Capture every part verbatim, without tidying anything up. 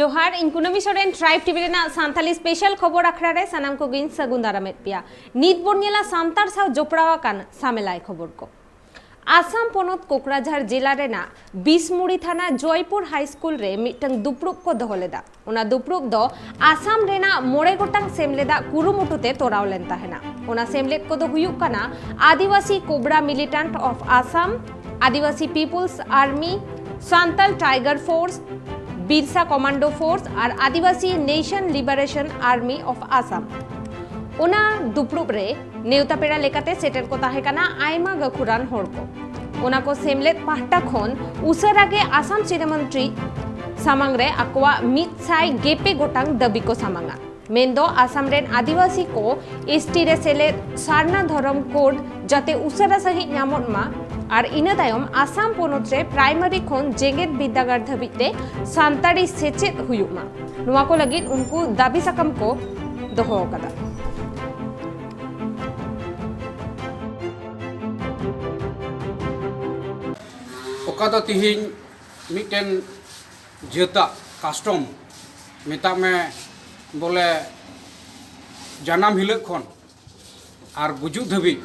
ᱡᱚᱦᱟᱨ, ᱤᱧ ᱠᱩᱱᱟᱹᱢᱤ ᱥᱚᱨᱮᱱ, ᱴᱨᱟᱭᱤᱵᱽ ᱴᱤᱵᱷᱤ ᱨᱮᱱᱟᱜ ᱥᱟᱱᱛᱟᱞᱤ ᱥᱯᱮᱥᱟᱞ ᱠᱷᱚᱵᱚᱨ ᱟᱠᱷᱲᱟ ᱨᱮ ᱥᱟᱱᱟᱢ ᱠᱚᱜᱮᱧ ᱥᱟᱹᱜᱩᱱ ᱫᱟᱨᱟᱢᱮᱫ ᱯᱮᱭᱟ᱾ ᱱᱤᱛ ᱵᱚᱱ ᱧᱮᱞᱟ ᱥᱟᱱᱛᱟᱲ ᱥᱟᱶ ᱡᱚᱯᱲᱟᱣ ᱟᱠᱟᱱ ᱥᱟᱢᱮᱞᱟᱭ ᱠᱷᱚᱵᱚᱨ ᱠᱚ᱾ ᱟᱥᱟᱢ ᱯᱚᱱᱚᱛ ᱠᱳᱠᱨᱟᱡᱷᱟᱨ ᱡᱮᱞᱟ ᱨᱮᱱᱟᱜ ᱵᱤᱥᱢᱩᱲᱤ ᱛᱷᱟᱱᱟ ᱡᱚᱭᱯᱩᱨ ᱦᱟᱭ ᱥᱠᱩᱞ ᱨᱮ ᱢᱤᱫᱴᱟᱝ ᱫᱩᱯᱲᱩᱵ ᱠᱚ ᱫᱚᱦᱚ ᱞᱮᱫᱟ᱾ ᱚᱱᱟ ᱫᱩᱯᱲᱩᱵ ᱫᱚ ᱟᱥᱟᱢ ᱨᱮᱱᱟᱜ ᱢᱚᱬᱮ ᱜᱚᱴᱟᱝ ᱥᱮᱢᱞᱮᱫᱟᱜ ᱠᱩᱨᱩᱢᱩᱴᱩ ᱛᱮ ᱛᱚᱨᱟᱣ ᱞᱮᱱ ᱛᱟᱦᱮᱱᱟ᱾ ᱚᱱᱟ ᱥᱮᱢᱞᱮᱫ ᱠᱚᱫᱚ ᱦᱩᱭᱩᱜ ᱠᱟᱱᱟ Adivasi cobra militant of Assam, Adivasi peoples army, Santal tiger force, Birsa commando force ᱟᱨ Adivasi nation liberation army of Assam. ᱚᱱᱟ ᱫᱩᱯᱲᱩᱵ ᱨᱮ ᱱᱮᱣᱛᱟ ᱯᱮᱲᱟ ᱞᱮᱠᱟᱛᱮ ᱥᱮᱴᱮᱨ ᱠᱚ ᱛᱟᱦᱮᱸ ᱠᱟᱱᱟ ᱟᱭᱢᱟ ᱜᱟᱹᱠᱷᱩᱲᱟᱱ ᱦᱚᱲ ᱠᱚ᱾ ᱚᱱᱟ ᱠᱚ ᱥᱮᱢᱞᱮᱫ ᱯᱟᱦᱴᱟ ᱠᱷᱚᱱ ᱩᱥᱟᱹᱨᱟ ᱜᱮ ᱟᱥᱟᱢ ᱥᱤᱨᱟᱹ ᱢᱚᱱᱛᱨᱤ ᱥᱟᱢᱟᱝ ᱨᱮ ᱟᱠᱚᱣᱟᱜ ᱢᱤᱫ ᱥᱟᱭ ᱜᱮᱞ ᱯᱮ ᱜᱚᱴᱟᱝ ᱫᱟᱹᱵᱤ ᱠᱚ ᱥᱟᱢᱟᱝᱟ᱾ ᱢᱮᱱᱫᱚ ᱟᱥᱟᱢ ᱨᱮᱱ ᱟᱹᱫᱤᱵᱟᱹᱥᱤ ᱠᱚ ᱮᱥ ᱴᱤ ᱨᱮ ᱥᱮᱞᱮᱫ ᱥᱟᱨᱱᱟ ᱫᱷᱚᱨᱚᱢ ᱠᱳᱰ ᱡᱟᱛᱮ ᱩᱥᱟᱹᱨᱟ ᱥᱟᱺᱦᱤᱡ ᱧᱟᱢᱚᱜ ᱢᱟ ᱟᱨ ᱤᱱᱟᱹ ᱛᱟᱭᱚᱢ ᱟᱥᱟᱢ ᱯᱚᱱᱚᱛ ᱨᱮ ᱯᱨᱟᱭᱢᱟᱨᱤ ᱠᱷᱚᱱ ᱡᱮᱜᱮᱛ ᱵᱤᱨᱫᱟᱹᱜᱟᱲ ᱫᱷᱟᱹᱵᱤᱡ ᱛᱮ ᱥᱟᱱᱛᱟᱲᱤ ᱥᱮᱪᱮᱫ ᱦᱩᱭᱩᱜ ᱢᱟ᱾ ᱱᱚᱣᱟ ᱠᱚ ᱞᱟᱹᱜᱤᱫ ᱩᱱᱠᱩ ᱫᱟᱹᱵᱤ ᱥᱟᱠᱟᱢ ᱠᱚ ᱫᱚᱦᱚ ᱟᱠᱟᱫᱟ᱾ ᱚᱠᱟ ᱫᱚ ᱛᱤᱦᱤᱧ ᱢᱤᱫᱴᱮᱱ ᱡᱟᱹᱛᱟᱜ ᱠᱟᱥᱴᱚᱢ, ᱢᱮᱛᱟᱜ ᱢᱮ ᱵᱚᱞᱮ ᱡᱟᱱᱟᱢ ᱦᱤᱞᱳᱜ ᱠᱷᱚᱱ ᱟᱨ ᱜᱩᱡᱩᱜ ᱫᱷᱟᱹᱵᱤᱡ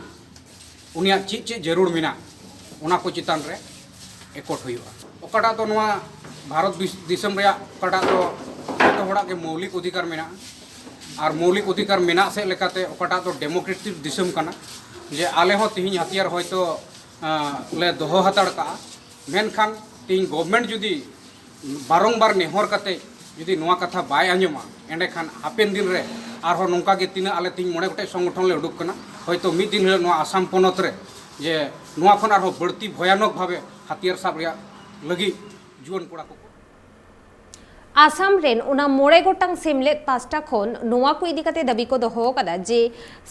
ᱩᱱᱤᱭᱟᱜ ᱪᱮᱫ ᱪᱮᱫ ᱡᱟᱹᱨᱩᱲ ᱢᱮᱱᱟᱜ, ᱚᱱᱟ ᱠᱚ ᱪᱮᱛᱟᱱ ᱨᱮ ᱮᱠᱚᱴ ᱦᱩᱭᱩᱜᱼᱟ᱾ ᱚᱠᱟᱴᱟᱜ ᱫᱚ ᱱᱚᱣᱟ ᱵᱷᱟᱨᱚᱛ ᱵᱤᱥ-, ᱫᱤᱥᱚᱢ ᱨᱮᱭᱟᱜ ᱚᱠᱟᱴᱟᱜ ᱫᱚ ᱡᱚᱛᱚ ᱦᱚᱲᱟᱜ ᱜᱮ ᱢᱳᱣᱞᱤᱠ ᱚᱫᱷᱤᱠᱟᱨ ᱢᱮᱱᱟᱜᱼᱟ, ᱟᱨ ᱢᱳᱣᱞᱤᱠ ᱚᱫᱷᱤᱠᱟᱨ ᱢᱮᱱᱟᱜ ᱥᱮᱫ ᱞᱮᱠᱟᱛᱮ ᱚᱠᱟᱴᱟᱜ ᱫᱚ ᱰᱮᱢᱳᱠᱨᱮᱴᱤᱠ ᱫᱤᱥᱚᱢ ᱠᱟᱱᱟ, ᱡᱮ ᱟᱞᱮ ᱦᱚᱸ ᱛᱤᱦᱤᱧ ᱦᱟᱹᱛᱤᱭᱟᱨ ᱦᱚᱭᱛᱳ, ᱟᱸ, ᱞᱮ ᱫᱚᱦᱚ ᱦᱟᱛᱟᱲ ᱠᱟᱜᱼᱟ, ᱢᱮᱱᱠᱷᱟᱱ ᱛᱤᱦᱤᱧ ᱜᱚᱵᱷᱢᱮᱱᱴ ᱡᱩᱫᱤ ᱵᱟᱨᱚᱝᱵᱟᱨ ᱱᱮᱦᱚᱨ ᱠᱟᱛᱮ ᱡᱩᱫᱤ ᱱᱚᱣᱟ ᱠᱟᱛᱷᱟ ᱵᱟᱭ ᱟᱸᱡᱚᱢᱟ, ᱮᱸᱰᱮᱠᱷᱟᱱ ᱦᱟᱯᱮᱱ ᱫᱤᱱ ᱨᱮ ᱟᱨᱦᱚᱸ ᱱᱚᱝᱠᱟ ᱜᱮ ᱛᱤᱱᱟᱹᱜ ᱟᱞᱮ ᱛᱤᱦᱤᱧ ᱢᱚᱬᱮ ᱜᱚᱴᱮᱡ ᱥᱚᱝᱜᱚᱴᱷᱚᱱ ᱞᱮ ᱩᱰᱩᱠ ᱠᱟᱱᱟ, ᱦᱚᱭᱛᱳ ᱢᱤᱫ ᱫᱤᱱ ᱦᱤᱞᱳᱜ ᱱᱚᱣᱟ ᱟᱥᱟᱢ ᱯᱚᱱᱚᱛ ᱨᱮ ᱡᱮ ᱱᱚᱣᱟ ᱠᱷᱚᱱ ᱟᱨᱦᱚᱸ ᱵᱟᱹᱲᱛᱤ ᱵᱷᱚᱭᱟᱱᱚᱠ ᱵᱷᱟᱵᱮ ᱦᱟᱹᱛᱤᱭᱟᱨ ᱥᱟᱵ ᱨᱮᱭᱟᱜ ᱞᱟᱹᱜᱤᱫ ᱡᱩᱣᱟᱹᱱ ᱠᱚᱲᱟ ᱠᱚᱠᱚ ᱟᱥᱟᱢ ᱨᱮᱱ ᱚᱱᱟ ᱢᱚᱬᱮ ᱜᱚᱴᱟᱝ ᱥᱮᱢᱞᱮᱫ ᱯᱟᱥᱴᱟ ᱠᱷᱚᱱ ᱱᱚᱣᱟ ᱠᱚ ᱤᱫᱤ ᱠᱟᱛᱮ ᱫᱟᱹᱵᱤ ᱠᱚ ᱫᱚᱦᱚ ᱟᱠᱟᱫᱟ ᱡᱮ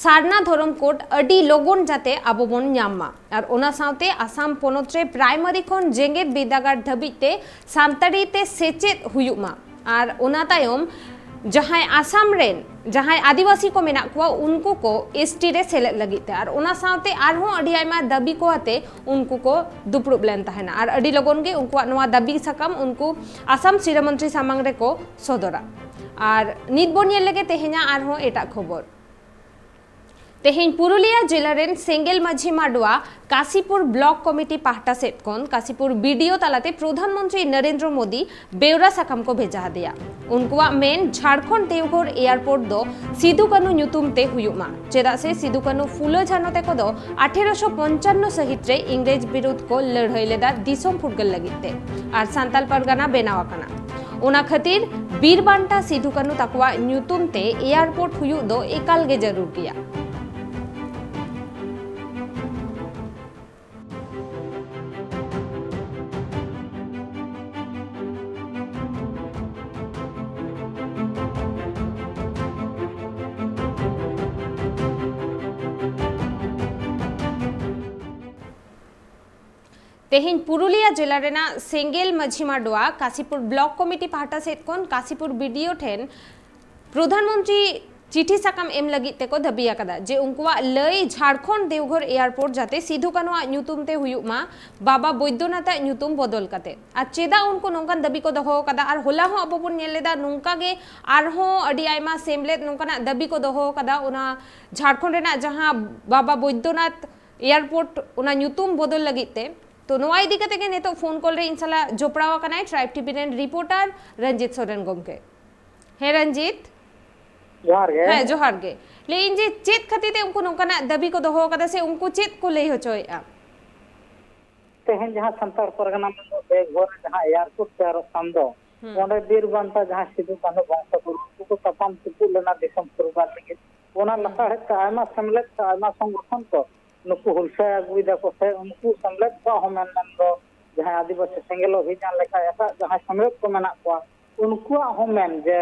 ᱥᱟᱨᱱᱟ ᱫᱷᱚᱨᱚᱢ ᱠᱳᱰ ᱟᱹᱰᱤ ᱞᱚᱜᱚᱱ ᱡᱟᱛᱮ ᱟᱵᱚ ᱵᱚᱱ ᱧᱟᱢ ᱢᱟ ᱟᱨ ᱚᱱᱟ ᱥᱟᱶᱛᱮ ᱟᱥᱟᱢ ᱯᱚᱱᱚᱛ ᱨᱮ ᱯᱨᱟᱭᱢᱟᱨᱤ ᱠᱷᱚᱱ ᱡᱮᱜᱮᱛ ᱵᱤᱨᱫᱟᱹᱜᱟᱲ ᱫᱷᱟᱹᱵᱤᱡ ᱛᱮ ᱥᱟᱱᱛᱟᱲᱤ ᱛᱮ ᱥᱮᱪᱮᱫ ᱦᱩᱭᱩᱜ ᱢᱟ ᱟᱨ ᱚᱱᱟ ᱛᱟᱭᱚᱢ ᱡᱟᱦᱟᱸᱭ ᱟᱥᱟᱢ ᱨᱮᱱ ᱡᱟᱦᱟᱸᱭ ᱟᱹᱫᱤᱵᱟᱹᱥᱤ ᱠᱚ ᱢᱮᱱᱟᱜ ᱠᱚᱣᱟ, ᱩᱱᱠᱩ ᱠᱚ ᱮᱥ ᱴᱤ ᱨᱮ ᱥᱮᱞᱮᱫ ᱞᱟᱹᱜᱤᱫ ᱛᱮ, ᱟᱨ ᱚᱱᱟ ᱥᱟᱶᱛᱮ ᱟᱨᱦᱚᱸ ᱟᱹᱰᱤ ᱟᱭᱢᱟ ᱫᱟᱹᱵᱤ ᱠᱚ ᱟᱛᱮ ᱩᱱᱠᱩ ᱠᱚ ᱫᱩᱯᱲᱩᱵ ᱞᱮᱱ ᱛᱟᱦᱮᱱᱟ᱾ ᱟᱨ ᱟᱹᱰᱤ ᱞᱚᱜᱚᱱ ᱜᱮ ᱩᱱᱠᱩᱣᱟᱜ ᱱᱚᱣᱟ ᱫᱟᱹᱵᱤ ᱥᱟᱠᱟᱢ ᱩᱱᱠᱩ ᱟᱥᱟᱢ ᱥᱤᱨᱟᱹ ᱢᱚᱱᱛᱨᱤ ᱥᱟᱢᱟᱝ ᱨᱮᱠᱚ ᱥᱚᱫᱚᱨᱟ᱾ ᱟᱨ ᱱᱤᱛ ᱵᱚᱱ ᱧᱮᱞ ᱞᱮᱜᱮ ᱛᱮᱦᱮᱧᱟᱜ ᱟᱨᱦᱚᱸ ᱮᱴᱟᱜ ᱠᱷᱚᱵᱚᱨ᱾ ᱛᱮᱦᱮᱧ ᱯᱩᱨᱩᱞᱤᱭᱟᱹ ᱡᱮᱞᱟ ᱨᱮᱱ ᱥᱮᱸᱜᱮᱞ ᱢᱟᱹᱡᱷᱤ ᱢᱟᱰᱣᱟ ᱠᱟᱥᱤᱯᱩᱨ ᱵᱞᱚᱠ ᱠᱚᱢᱤᱴᱤ ᱯᱟᱦᱴᱟ ᱥᱮᱫ ᱠᱷᱚᱱ ᱠᱟᱥᱤᱯᱩᱨ ᱵᱤ ᱰᱤ ᱳ ᱛᱟᱞᱟᱛᱮ ᱯᱨᱚᱫᱷᱟᱱ ᱢᱚᱱᱛᱨᱤ ᱱᱚᱨᱮᱱᱫᱨᱚ ᱢᱳᱫᱤ ᱵᱮᱣᱨᱟ ᱥᱟᱠᱟᱢ ᱠᱚ ᱵᱷᱮᱡᱟ ᱟᱫᱮᱭᱟ᱾ ᱩᱱᱠᱩᱣᱟᱜ ᱢᱮᱱ, ᱡᱷᱟᱲᱠᱷᱚᱸᱰ ᱫᱮᱣᱜᱷᱚᱨ ᱮᱭᱟᱨᱯᱳᱨᱴ ᱫᱚ ᱥᱤᱫᱩ ᱠᱟᱹᱱᱩ ᱧᱩᱛᱩᱢ ᱛᱮ ᱦᱩᱭᱩᱜ ᱢᱟ, ᱪᱮᱫᱟᱜ ᱥᱮ ᱥᱤᱫᱩ ᱠᱟᱹᱱᱩ ᱯᱷᱩᱞᱳ ᱡᱷᱟᱱᱚ ᱛᱮᱠᱚ ᱫᱚ ᱟᱴᱷᱮᱨᱚᱥᱚ ᱯᱚᱧᱪᱟᱱᱱᱚ ᱥᱟᱹᱦᱤᱛ ᱨᱮ ᱤᱝᱨᱮᱡᱽ ᱵᱤᱨᱩᱫᱷ ᱠᱚ ᱞᱟᱹᱲᱦᱟᱹᱭ ᱞᱮᱫᱟ ᱫᱤᱥᱚᱢ ᱯᱷᱩᱨᱜᱟᱹᱞ ᱞᱟᱹᱜᱤᱫ ᱛᱮ, ᱟᱨ ᱥᱟᱱᱛᱟᱞ ᱯᱟᱨᱜᱟᱱᱟ ᱵᱮᱱᱟᱣ ᱟᱠᱟᱱᱟ᱾ ᱚᱱᱟ ᱠᱷᱟᱹᱛᱤᱨ ᱵᱤᱨ ᱵᱟᱱᱴᱟ ᱥᱤᱫᱷᱩ ᱠᱟᱹᱱᱦᱩ ᱛᱟᱠᱚᱣᱟᱜ ᱧᱩᱛᱩᱢ ᱛᱮ ᱮᱭᱟᱨᱯᱳᱨᱴ ᱦᱩᱭᱩᱜ ᱫᱚ ᱮᱠᱟᱞ ᱜᱮ ᱡᱟᱹᱨᱩᱲ ᱜᱮᱭᱟ᱾ ᱛᱮᱦᱮᱧ ᱯᱩᱨᱩᱞᱤᱭᱟᱹ ᱡᱮᱞᱟ ᱨᱮᱱᱟᱜ ᱥᱮᱸᱜᱮᱞ ᱢᱟᱹᱡᱷᱤ ᱢᱟᱰᱣᱟ ᱠᱟᱥᱤᱯᱩᱨ ᱵᱞᱚᱠ ᱠᱚᱢᱤᱴᱤ ᱯᱟᱦᱴᱟ ᱥᱮᱫ ᱠᱷᱚᱱ ᱠᱟᱥᱤᱯᱩᱨ ᱵᱤ ᱰᱤ ᱳ ᱴᱷᱮᱱ ᱯᱨᱚᱫᱷᱟᱱ ᱢᱚᱱᱛᱨᱤ ᱪᱤᱴᱷᱤ ᱥᱟᱠᱟᱢ ᱮᱢ ᱞᱟᱹᱜᱤᱫ ᱛᱮᱠᱚ ᱫᱟᱹᱵᱤ ᱟᱠᱟᱫᱟ ᱡᱮ ᱩᱱᱠᱩᱣᱟᱜ ᱞᱟᱹᱭ ᱡᱷᱟᱲᱠᱷᱚᱸᱰ ᱫᱮᱣᱜᱷᱚᱨ ᱮᱭᱟᱨᱯᱳᱨᱴ ᱡᱟᱛᱮ ᱥᱤᱫᱷᱩ ᱠᱟᱹᱱᱦᱩᱣᱟᱜ ᱧᱩᱛᱩᱢ ᱛᱮ ᱦᱩᱭᱩᱜ ᱢᱟ, ᱵᱟᱵᱟ ᱵᱳᱭᱫᱚᱱᱟᱛᱷ ᱟᱜ ᱧᱩᱛᱩᱢ ᱵᱚᱫᱚᱞ ᱠᱟᱛᱮ᱾ ᱟᱨ ᱪᱮᱫᱟᱜ ᱩᱱᱠᱩ ᱱᱚᱝᱠᱟᱱ ᱫᱟᱹᱵᱤ ᱠᱚ ᱫᱚᱦᱚ ᱟᱠᱟᱫᱟ? ᱟᱨ ᱦᱚᱞᱟ ᱦᱚᱸ ᱟᱵᱚ ᱵᱚᱱ ᱧᱮᱞ ᱞᱮᱫᱟ, ᱱᱚᱝᱠᱟ ᱜᱮ ᱟᱨᱦᱚᱸ ᱟᱹᱰᱤ ᱟᱭᱢᱟ ᱥᱮᱢᱞᱮᱫ ᱱᱚᱝᱠᱟᱱᱟᱜ ᱫᱟᱹᱵᱤ ᱠᱚ ᱫᱚᱦᱚ ᱟᱠᱟᱫᱟ ᱚᱱᱟ ᱡᱷᱟᱲᱠᱷᱚᱸᱰ ᱨᱮᱱᱟᱜ ᱡᱟᱦᱟᱸ ᱵᱟᱵᱟ ᱵᱳᱭᱫᱚᱱᱟᱛᱷ ᱮᱭᱟᱨᱯᱳᱨᱴ ᱚᱱᱟ ᱧᱩᱛᱩᱢ ᱵᱚᱫᱚᱞ ᱞᱟᱹᱜᱤᱫ ᱛᱮ᱾ ᱛᱚ ᱱᱚᱣᱟ ᱤᱫᱤ ᱠᱟᱛᱮ ᱜᱮ ᱱᱤᱛᱚᱜ ᱯᱷᱳᱱ ᱠᱚᱞ ᱨᱮ ᱤᱧ ᱥᱟᱞᱟᱜ ᱡᱚᱯᱲᱟᱣ ᱟᱠᱟᱱᱟᱭ ᱴᱨᱟᱭᱤᱵᱽ ᱴᱤ ᱵᱷᱤ ᱨᱮᱱ ᱨᱤᱯᱳᱨᱴᱟᱨ ᱨᱚᱧᱡᱤᱛ ᱥᱚᱨᱮᱱ ᱜᱚᱢᱠᱮ᱾ ᱦᱮᱸ ᱨᱚᱧᱡᱤᱛ᱾ ᱡᱚᱦᱟᱨ ᱜᱮ᱾ ᱦᱮᱸ, ᱡᱚᱦᱟᱨ ᱜᱮ᱾ ᱞᱟᱹᱭ ᱤᱧ ᱡᱮ ᱪᱮᱫ ᱠᱷᱟᱹᱛᱤᱨ ᱛᱮ ᱩᱱᱠᱩ ᱱᱚᱝᱠᱟᱱᱟᱜ ᱫᱟᱹᱵᱤ ᱠᱚ ᱫᱚᱦᱚ ᱟᱠᱟᱫᱟ ᱥᱮ ᱩᱱᱠᱩ ᱪᱮᱫ ᱠᱚ ᱞᱟᱹᱭ ᱦᱚᱪᱚᱭᱮᱫᱼᱟ? ᱛᱮᱦᱮᱧ ᱡᱟᱦᱟᱸ ᱥᱟᱱᱛᱟᱲ ᱯᱟᱨᱜᱟᱱᱟ ᱢᱮᱱᱫᱚ ᱫᱮᱣᱜᱷᱚᱨ ᱨᱮ ᱡᱟᱦᱟᱸ ᱮᱭᱟᱨᱯᱳᱨᱴ ᱛᱮᱭᱟᱨᱚᱜ ᱠᱟᱱ ᱫᱚ, ᱦᱩᱸ᱾ ᱚᱸᱰᱮ ᱵᱤᱨ ᱵᱟᱱᱴᱟ ᱡᱟᱦᱟᱸᱭ ᱥᱤᱫᱩ ᱠᱟᱹᱱᱦᱩ ᱵᱚᱝᱥᱚ ᱫᱷᱚᱨᱚᱢ ᱩᱱᱠᱩ ᱠᱚ ᱛᱟᱯᱟᱢ ᱛᱩᱯᱩᱫ ᱞᱮᱱᱟ ᱫᱤᱥᱚᱢ ᱯᱷᱩᱨᱜᱟᱹᱞ ᱞᱟᱹᱜᱤᱫ, ᱚᱱᱟ ᱦᱩᱸ᱾ ᱞᱟᱥᱟᱲᱦᱮᱫ ᱛᱮ ᱟᱭᱢᱟ ᱥᱮᱢᱞᱮᱫ ᱥᱮ ᱟᱭᱢᱟ ᱥᱚᱝᱜᱚᱴᱷᱚᱱ ᱠᱚ ᱱᱩᱠᱩ ᱦᱩᱞᱥᱟᱹᱭ ᱟᱹᱜᱩᱭ ᱫᱟᱠᱚ ᱥᱮ ᱩᱱᱠᱩ ᱥᱮᱢᱞᱮᱫ ᱠᱚᱣᱟᱜ ᱦᱚᱸ ᱢᱮᱱ ᱢᱮᱱ ᱫᱚ ᱡᱟᱦᱟᱸᱭ ᱟᱹᱫᱤᱵᱟᱹᱥᱤ ᱥᱮᱸᱜᱮᱞ ᱚᱵᱷᱤᱡᱟᱱ ᱞᱮᱠᱟ ᱮᱴᱟᱜ ᱡᱟᱦᱟᱸᱭ ᱥᱮᱢᱞᱮᱫ ᱠᱚ ᱢᱮᱱᱟᱜ ᱠᱚᱣᱟ, ᱩᱱᱠᱩᱣᱟᱜ ᱦᱚᱸ ᱢᱮᱱ ᱡᱮ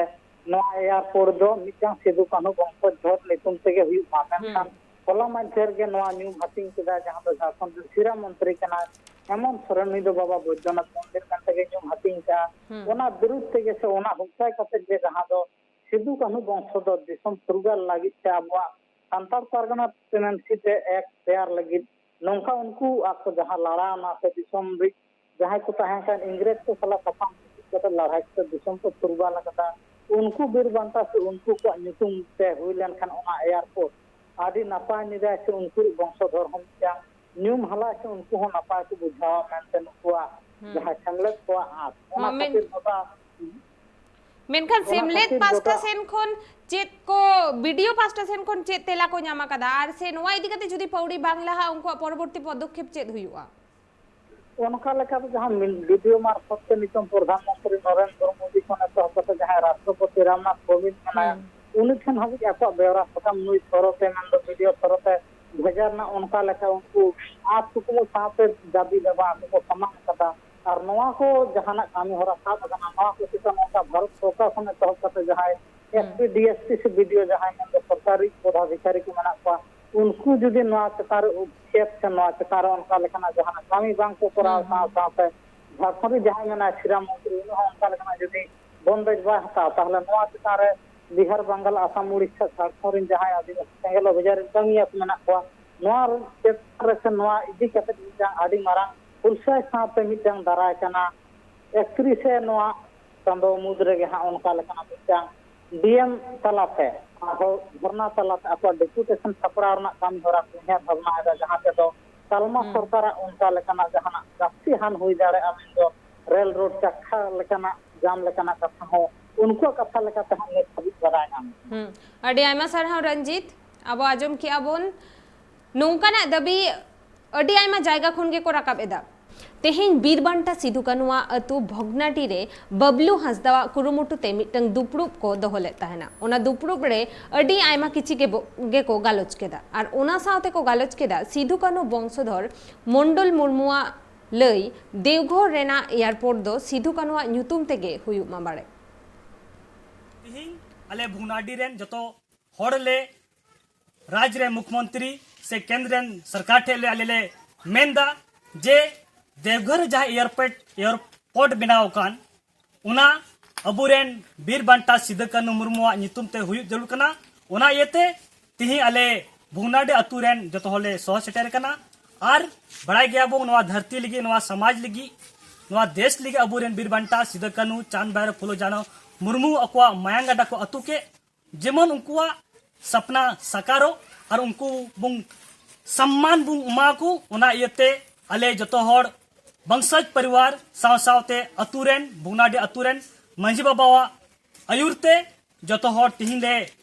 ᱱᱚᱣᱟ ᱮᱭᱟᱨᱯᱳᱨᱴ ᱫᱚ ᱢᱤᱫᱴᱟᱝ ᱥᱤᱫᱩ ᱠᱟᱹᱱᱦᱩ ᱵᱚᱝᱥᱚ ᱫᱷᱚᱨ ᱧᱩᱛᱩᱢ ᱛᱮᱜᱮ ᱦᱩᱭᱩᱜ ᱢᱟ᱾ ᱢᱮᱱᱠᱷᱟᱱ ᱦᱩᱸ᱾ ᱦᱚᱞᱟ ᱢᱟᱫᱷᱮᱨ ᱜᱮ ᱱᱚᱣᱟ ᱧᱩᱢ ᱦᱟᱹᱴᱤᱧ ᱠᱮᱫᱟ, ᱡᱟᱦᱟᱸ ᱫᱚ ᱡᱷᱟᱲᱠᱷᱚᱸᱰ ᱨᱮᱱ ᱥᱤᱨᱟ ᱢᱚᱱᱛᱨᱤ ᱠᱟᱱᱟᱭ ᱦᱮᱢᱚᱱᱛ ᱥᱚᱨᱮᱱ, ᱱᱩᱭ ᱫᱚ ᱵᱟᱵᱟ ᱵᱳᱭᱫᱚᱱᱟᱛᱷ ᱢᱚᱱᱫᱤᱨ ᱢᱮᱱᱛᱮ ᱜᱮ ᱧᱩᱢ ᱦᱟᱹᱴᱤᱧ ᱠᱟᱜᱼᱟ᱾ ᱦᱩᱸ᱾ ᱚᱱᱟ ᱵᱤᱨᱩᱫᱷ ᱛᱮᱜᱮ ᱥᱮ ᱚᱱᱟ ᱦᱩᱞᱥᱟᱹᱭ ᱠᱟᱛᱮ ᱜᱮ ᱡᱟᱦᱟᱸ ᱫᱚ ᱥᱤᱫᱩ ᱠᱟᱹᱱᱦᱩ ᱵᱚᱝᱥᱚ ᱫᱚ ᱫᱤᱥᱚᱢ ᱯᱷᱩᱨᱜᱟᱹᱞ ᱞᱟᱹᱜᱤᱫ ᱛᱮ ᱟᱵᱚᱣᱟᱜ ᱥᱟᱱᱛᱟᱲ ᱯᱟᱨᱜᱟᱱᱟ ᱯᱨᱮᱥᱤᱰᱮᱱᱥᱤ ᱨᱮ ᱮᱠ ᱛᱮᱭᱟᱨ ᱞᱟᱹᱜᱤᱫ ᱱᱚᱝᱠᱟ ᱩᱱᱠᱩ ᱟᱠᱚ ᱡᱟᱦᱟᱸ ᱞᱟᱲᱟᱣᱱᱟ ᱥᱮ ᱫᱤᱥᱚᱢ ᱨᱤᱡ ᱡᱟᱦᱟᱸᱭ ᱠᱚ ᱛᱟᱦᱮᱸ ᱠᱟᱱ ᱤᱝᱨᱮᱡᱽ ᱠᱚ ᱥᱟᱞᱟᱜ ᱛᱟᱯᱟᱢ ᱠᱷᱟᱹᱯᱟᱹᱨᱤ ᱠᱟᱛᱮ ᱞᱟᱹᱲᱦᱟᱹᱭ ᱠᱟᱛᱮ ᱫᱤᱥᱚᱢ ᱠᱚ ᱯᱷᱩᱨᱜᱟᱹᱞ ᱟᱠᱟᱫᱟ, ᱩᱱᱠᱩ ᱵᱤᱨ ᱵᱟᱱᱴᱟ ᱥᱮ ᱩᱱᱠᱩ ᱠᱚᱣᱟᱜ ᱧᱩᱛᱩᱢ ᱛᱮ ᱦᱩᱭ ᱞᱮᱱᱠᱷᱟᱱ ᱚᱱᱟ ᱮᱭᱟᱨᱯᱳᱨᱴ ᱟᱹᱰᱤ ᱱᱟᱯᱟᱭ ᱱᱤᱨᱟᱭ ᱥᱮ ᱩᱱᱠᱩ ᱵᱚᱝᱥᱚᱫᱷᱚᱨ ᱦᱚᱸ ᱢᱤᱫᱴᱟᱝ ᱧᱩᱢ ᱦᱟᱞᱟᱭ ᱥᱮ ᱩᱱᱠᱩ ᱦᱚᱸ ᱱᱟᱯᱟᱭ ᱠᱚ ᱵᱩᱡᱷᱟᱹᱣᱟ ᱢᱮᱱᱛᱮ ᱱᱩᱠᱩᱣᱟᱜ ᱦᱩᱸ᱾ ᱡᱟᱦᱟᱸᱭ ᱥᱮᱢᱞᱮᱫ ᱠᱚᱣᱟᱜ ᱟᱸᱥ, ᱚᱱᱟ ᱦᱚᱸ, ᱢᱮᱱ- ᱠᱷᱟᱹᱛᱤᱨ ᱜᱚᱴᱟ ᱢᱮᱱᱠᱷᱟᱱ ᱚᱱᱟ ᱥᱮᱢᱞᱮᱫ ᱠᱷᱟᱹᱛᱤᱨ ᱯᱟᱥᱴᱟ ᱜᱚᱴᱟ ᱥᱮᱱ ᱠᱷᱚᱱ ᱪᱮᱫ ᱠᱚ, ᱵᱤᱰᱤᱳ ᱯᱟᱥᱴᱟ ᱥᱮᱱ ᱠᱷᱚᱱ ᱪᱮᱫ ᱛᱮᱞᱟ ᱠᱚ ᱧᱟᱢ ᱟᱠᱟᱫᱟ, ᱟᱨ ᱥᱮ ᱱᱚᱣᱟ ᱤᱫᱤ ᱠᱟᱛᱮ ᱡᱩᱫᱤ ᱯᱟᱹᱣᱲᱤ ᱵᱟᱝ ᱞᱟᱦᱟᱜᱼᱟ, ᱩᱱᱠᱩᱣᱟᱜ ᱯᱚᱨᱚᱵᱚᱨᱛᱤ ᱯᱚᱫᱚᱠᱷᱮᱯ ᱪᱮᱫ ᱦᱩᱭᱩᱜᱼᱟ? ᱚᱱᱠᱟ ᱞᱮᱠᱟᱛᱮ ᱡᱟᱦᱟᱸ ᱢᱤ-, ᱵᱤᱰᱤᱳ ᱢᱟᱨᱯᱷᱚᱛ ᱛᱮ ᱱᱤᱛᱚᱝ ᱯᱨᱚᱫᱷᱟᱱ ᱢᱚᱱᱛᱨᱤ ᱱᱚᱨᱮᱱᱫᱨᱚ ᱢᱳᱫᱤ ᱠᱷᱚᱱ ᱮᱛᱚᱦᱚᱵ ᱠᱟᱛᱮ ᱡᱟᱦᱟᱸᱭ ᱨᱟᱥᱴᱨᱚᱯᱚᱛᱤ ᱨᱟᱢᱱᱟᱛᱷ ᱠᱳᱵᱤᱱᱫ ᱢᱮᱱᱟᱭᱟ, ᱦᱩᱸ᱾ ᱩᱱᱤ ᱴᱷᱮᱱ ᱦᱟᱹᱵᱤᱡ ᱟᱠᱚᱣᱟᱜ ᱵᱮᱣᱨᱟ ᱥᱟᱠᱟᱢ ᱱᱩᱭ ᱥᱚᱨᱚᱛᱮ ᱢᱮᱱᱫᱚ ᱵᱤᱰᱤᱳ ᱥᱚᱨᱚᱛᱮ ᱵᱷᱮᱡᱟ ᱨᱮᱱᱟᱜ ᱚᱱᱠᱟ ᱞᱮᱠᱟ ᱩᱱᱠᱩ ᱟᱸᱥ ᱠᱩᱠᱢᱩ ᱥᱟᱶᱛᱮ ᱫᱟᱹᱵᱤ ᱫᱟᱵᱟ ᱟᱠᱚ ᱠᱚ ᱥᱟᱢᱟᱝ ᱟᱠᱟᱫᱟ᱾ ᱟᱨ ᱱᱚᱣᱟ ᱠᱚ ᱡᱟᱦᱟᱱᱟᱜ ᱠᱟᱹᱢᱤ ᱦᱚᱨᱟ ᱥᱟᱵ ᱟᱠᱟᱱᱟ, ᱱᱚᱣᱟ ᱠᱚ ᱪᱮᱛᱟᱱ ᱚᱱᱠᱟ ᱵᱷᱟᱨᱚᱛ ᱥᱚᱨᱠᱟᱨ ᱠᱷᱚᱱ ᱮᱛᱚᱦᱚᱵ ᱠᱟᱛᱮ ᱡᱟᱦᱟᱸᱭ ᱦᱩᱸ᱾ ᱮᱥᱯᱤ, ᱰᱤᱮᱥᱯᱤ ᱥᱮ ᱵᱤᱰᱤᱳ ᱡᱟᱦᱟᱸᱭ ᱢᱮᱱᱫᱚ ᱥᱚᱨᱠᱟᱨᱤ ᱯᱚᱫᱟᱫᱷᱤᱠᱟᱨᱤ ᱠᱚ ᱢᱮᱱᱟᱜ ᱠᱚᱣᱟ, ᱩᱱᱠᱩ ᱡᱩᱫᱤ ᱱᱚᱣᱟ ᱪᱮᱛᱟᱱ ᱨᱮ ᱩᱪᱪᱷᱮᱫ ᱥᱮ ᱱᱚᱣᱟ ᱪᱮᱛᱟᱱ ᱨᱮ ᱚᱱᱠᱟ ᱞᱮᱠᱟᱱᱟᱜ ᱡᱟᱦᱟᱱᱟᱜ ᱠᱟᱹᱢᱤ ᱵᱟᱝ ᱠᱚ ᱠᱚᱨᱟᱣ ᱦᱩᱸ, ᱥᱟᱶ ᱦᱩᱸ᱾ ᱥᱟᱶᱛᱮ ᱡᱷᱟᱲᱠᱷᱚᱸᱰ ᱨᱮ ᱡᱟᱦᱟᱸᱭ ᱢᱮᱱᱟᱭ ᱥᱤᱨᱟ ᱢᱚᱱᱛᱨᱤ, ᱩᱱᱤ ᱦᱚᱸ ᱚᱱᱠᱟ ᱞᱮᱠᱟᱱᱟᱜ ᱡᱩᱫᱤ ᱵᱚᱱᱫᱮᱡ ᱵᱟᱭ ᱦᱟᱛᱟᱣᱟ, ᱛᱟᱦᱚᱞᱮ ᱱᱚᱣᱟ ᱪᱮᱛᱟᱱ ᱨᱮ ᱵᱤᱦᱟᱨ, ᱵᱟᱝᱜᱟᱞ, ᱟᱥᱟᱢ, ᱩᱲᱤᱥᱥᱟ, ᱡᱷᱟᱲᱠᱷᱚᱸᱰ ᱨᱮᱱ ᱡᱟᱦᱟᱸᱭ ᱟᱹᱫᱤᱵᱟᱹᱥᱤ ᱥᱮᱸᱜᱮᱞ ᱚᱵᱷᱤᱡᱟᱱ ᱨᱮᱱ ᱠᱟᱹᱢᱤᱭᱟᱹ ᱠᱚ ᱢᱮᱱᱟᱜ ᱠᱚᱣᱟ, ᱱᱚᱣᱟ ᱪᱮᱛᱟᱱ ᱨᱮ ᱥᱮ ᱱᱚᱣᱟ ᱤᱫᱤ ᱠᱟᱛᱮ ᱢᱤᱫᱴᱟᱝ ᱟᱹᱰᱤ ᱢᱟᱨᱟᱝ ᱦᱩᱞᱥᱟᱹᱭ ᱥᱟᱶᱛᱮ ᱢᱤᱫᱴᱟᱝ ᱫᱟᱨᱟᱭ ᱠᱟᱱᱟ ᱮᱠᱛᱨᱤᱥᱮ ᱱᱚᱣᱟ ᱪᱟᱸᱫᱚ ᱢᱩᱫᱽ ᱨᱮᱜᱮ ᱦᱟᱸᱜ ᱚᱱᱠᱟ ᱞᱮᱠᱟᱱᱟᱜ ᱢᱤᱫᱴᱟᱝ ᱰᱤᱮᱢ ᱛᱟᱞᱟᱛᱮ ᱟᱨᱦᱚᱸ ᱫᱷᱚᱨᱱᱟ ᱛᱟᱞᱟᱛᱮ ᱟᱠᱚᱣᱟᱜ ᱰᱮᱯᱩᱴᱮᱥᱚᱱ ᱥᱟᱯᱲᱟᱣ ᱨᱮᱱᱟᱜ ᱠᱟᱹᱢᱤ ᱦᱚᱨᱟ ᱠᱚ ᱩᱭᱦᱟᱹᱨ ᱵᱷᱟᱵᱽᱱᱟ ᱮᱫᱟ, ᱡᱟᱦᱟᱸ ᱛᱮᱫᱚ ᱛᱟᱞᱢᱟ ᱦᱩᱸ᱾ ᱥᱚᱨᱠᱟᱨᱟᱜ ᱚᱱᱠᱟ ᱞᱮᱠᱟᱱᱟᱜ ᱡᱟᱦᱟᱱᱟᱜ ᱡᱟᱹᱥᱛᱤ ᱦᱟᱱ ᱦᱩᱭ ᱫᱟᱲᱮᱭᱟᱜᱼᱟ ᱢᱮᱱᱫᱚ ᱨᱮᱞ ᱨᱳᱰ ᱪᱟᱠᱷᱟ ᱞᱮᱠᱟᱱᱟᱜ ᱡᱟᱢ ᱞᱮᱠᱟᱱᱟᱜ ᱠᱟᱛᱷᱟ ᱦᱚᱸ ᱩᱱᱠᱩᱣᱟᱜ ᱠᱟᱛᱷᱟ ᱞᱮᱠᱟᱛᱮ ᱦᱟᱸᱜ ᱱᱤᱛ ᱦᱟᱹᱵᱤᱡ ᱵᱟᱰᱟᱭ ᱧᱟᱢ ᱟᱠᱟᱱᱟ᱾ ᱦᱩᱸ᱾ ᱟᱹᱰᱤ ᱟᱭᱢᱟ ᱥᱟᱨᱦᱟᱣ ᱨᱚᱧᱡᱤᱛ, ᱟᱵᱚ ᱟᱸᱡᱚᱢ ᱠᱮᱜᱼᱟ ᱵᱚᱱ ᱱᱚᱝᱠᱟᱱᱟᱜ ᱫᱟᱹᱵᱤ ᱟᱹᱰᱤ ᱟᱭᱢᱟ ᱡᱟᱭᱜᱟ ᱠᱷᱚᱱ ᱜᱮᱠᱚ ᱨᱟᱠᱟᱵ ᱮᱫᱟ᱾ ᱛᱮᱦᱮᱧ ᱵᱤᱨ ᱵᱟᱱᱴᱟ ᱥᱤᱫᱷᱩ ᱠᱟᱹᱱᱩᱣᱟᱜ ᱟᱹᱛᱩ ᱵᱷᱚᱜᱽᱱᱟᱰᱤ ᱨᱮ ᱵᱟᱵᱞᱩ ᱦᱟᱸᱥᱫᱟᱣᱟᱜ ᱠᱩᱨᱩᱢᱩᱴᱩ ᱛᱮ ᱢᱤᱫᱴᱟᱝ ᱫᱩᱯᱲᱩᱵ ᱠᱚ ᱫᱚᱦᱚ ᱞᱮᱫ ᱛᱟᱦᱮᱱᱟ᱾ ᱚᱱᱟ ᱫᱩᱯᱲᱩᱵ ᱨᱮ ᱟᱹᱰᱤ ᱟᱭᱢᱟ ᱠᱤᱪᱷᱤ ᱜᱮᱵᱚ-, ᱜᱮᱠᱚ ᱜᱟᱞᱚᱪ ᱠᱮᱫᱟ᱾ ᱟᱨ ᱚᱱᱟ ᱥᱟᱶᱛᱮ ᱠᱚ ᱜᱟᱞᱚᱪ ᱠᱮᱫᱟ ᱥᱤᱫᱷᱩ ᱠᱟᱹᱱᱩ ᱵᱚᱝᱥᱚᱫᱷᱚᱨ ᱢᱚᱱᱰᱚᱞ ᱢᱩᱨᱢᱩᱣᱟᱜ ᱞᱟᱹᱭ ᱫᱮᱣᱜᱷᱚᱨ ᱨᱮᱱᱟᱜ ᱮᱭᱟᱨᱯᱳᱨᱴ ᱫᱚ ᱥᱤᱫᱷᱩ ᱠᱟᱹᱱᱩᱣᱟᱜ ᱧᱩᱛᱩᱢ ᱛᱮᱜᱮ ᱦᱩᱭᱩᱜ ᱢᱟ ᱵᱟᱲᱮ᱾ ᱛᱤᱦᱤᱧ ᱟᱞᱮ ᱵᱷᱚᱜᱽᱱᱟᱰᱤ ᱨᱮᱱ ᱡᱚᱛᱚ ᱦᱚᱲ ᱞᱮ ᱨᱟᱡᱽ ᱨᱮ ᱢᱩᱠᱷᱢᱚᱱᱛᱨᱤ ᱥᱮ ᱠᱮᱱᱫᱨ ᱨᱮᱱ ᱥᱚᱨᱠᱟᱨ ᱴᱷᱮᱱ ᱞᱮ ᱟᱞᱮ ᱞᱮ ᱢᱮᱱ ᱮᱫᱟ ᱡᱮ ᱫᱮᱣᱜᱷᱚᱨ ᱨᱮ ᱡᱟᱦᱟᱸ ᱮᱭᱟᱨᱯᱳᱨᱴ, ᱮᱭᱟᱨᱯᱳᱨᱴ ᱵᱮᱱᱟᱣ ᱟᱠᱟᱱ, ᱚᱱᱟ ᱟᱵᱚᱨᱮᱱ ᱵᱤᱨ ᱵᱟᱱᱴᱟ ᱥᱤᱫᱩ ᱠᱟᱹᱱᱦᱩ ᱢᱩᱨᱢᱩᱣᱟᱜ ᱧᱩᱛᱩᱢ ᱛᱮ ᱦᱩᱭᱩᱜ ᱡᱟᱹᱨᱩᱲ ᱠᱟᱱᱟ᱾ ᱚᱱᱟ ᱤᱭᱟᱹᱛᱮ ᱛᱤᱦᱤᱧ ᱟᱞᱮ ᱵᱷᱩᱜᱽᱱᱟᱰᱤ ᱟᱹᱛᱩ ᱨᱮᱱ ᱡᱚᱛᱚ ᱦᱚᱲᱞᱮ ᱥᱚᱦᱚᱨ ᱥᱮᱴᱮᱨ ᱟᱠᱟᱱᱟ᱾ ᱟᱨ ᱵᱟᱲᱟᱭ ᱜᱮᱭᱟᱵᱚᱱ, ᱱᱚᱣᱟ ᱫᱷᱟᱹᱨᱛᱤ ᱞᱟᱹᱜᱤᱫ, ᱱᱚᱣᱟ ᱥᱚᱢᱟᱡᱽ ᱞᱟᱹᱜᱤᱫ, ᱱᱚᱣᱟ ᱫᱮᱥ ᱞᱟᱹᱜᱤᱫ ᱟᱵᱚᱨᱮᱱ ᱵᱤᱨ ᱵᱟᱱᱴᱟ ᱥᱤᱫᱩ ᱠᱟᱹᱱᱦᱩ, ᱪᱟᱸᱫᱽ ᱵᱷᱟᱭᱨᱚ, ᱯᱷᱩᱞᱳ ᱡᱷᱟᱱᱚ ᱢᱩᱨᱢᱩ ᱟᱠᱚᱣᱟᱜ ᱢᱟᱭᱟᱝ ᱜᱟᱰᱟ ᱠᱚ ᱟᱹᱛᱩ ᱠᱮᱫ᱾ ᱡᱮᱢᱚᱱ ᱩᱱᱠᱩᱣᱟᱜ ᱥᱟᱯᱱᱟ ᱥᱟᱠᱟᱨᱚᱜ ᱟᱨ ᱩᱱᱠᱩ ᱵᱚᱱ ᱥᱚᱢᱢᱟᱱ ᱵᱚᱱ ᱮᱢᱟ ᱠᱚ, ᱚᱱᱟ ᱤᱭᱟᱹᱛᱮ ᱟᱞᱮ ᱡᱚᱛᱚ ᱦᱚᱲ ᱵᱚᱝᱥᱚᱡᱽ ᱯᱚᱨᱤᱵᱟᱨ ᱥᱟᱶ ᱥᱟᱶᱛᱮ ᱟᱹᱛᱩ ᱨᱮᱱ, ᱵᱷᱩᱜᱽᱱᱟᱰᱤ ᱟᱹᱛᱩ ᱨᱮᱱ ᱢᱟᱹᱡᱷᱤ ᱵᱟᱵᱟᱣᱟᱜ ᱟᱹᱭᱩᱨ ᱛᱮ ᱡᱚᱛᱚ ᱦᱚᱲ ᱛᱤᱦᱤᱧ ᱞᱮ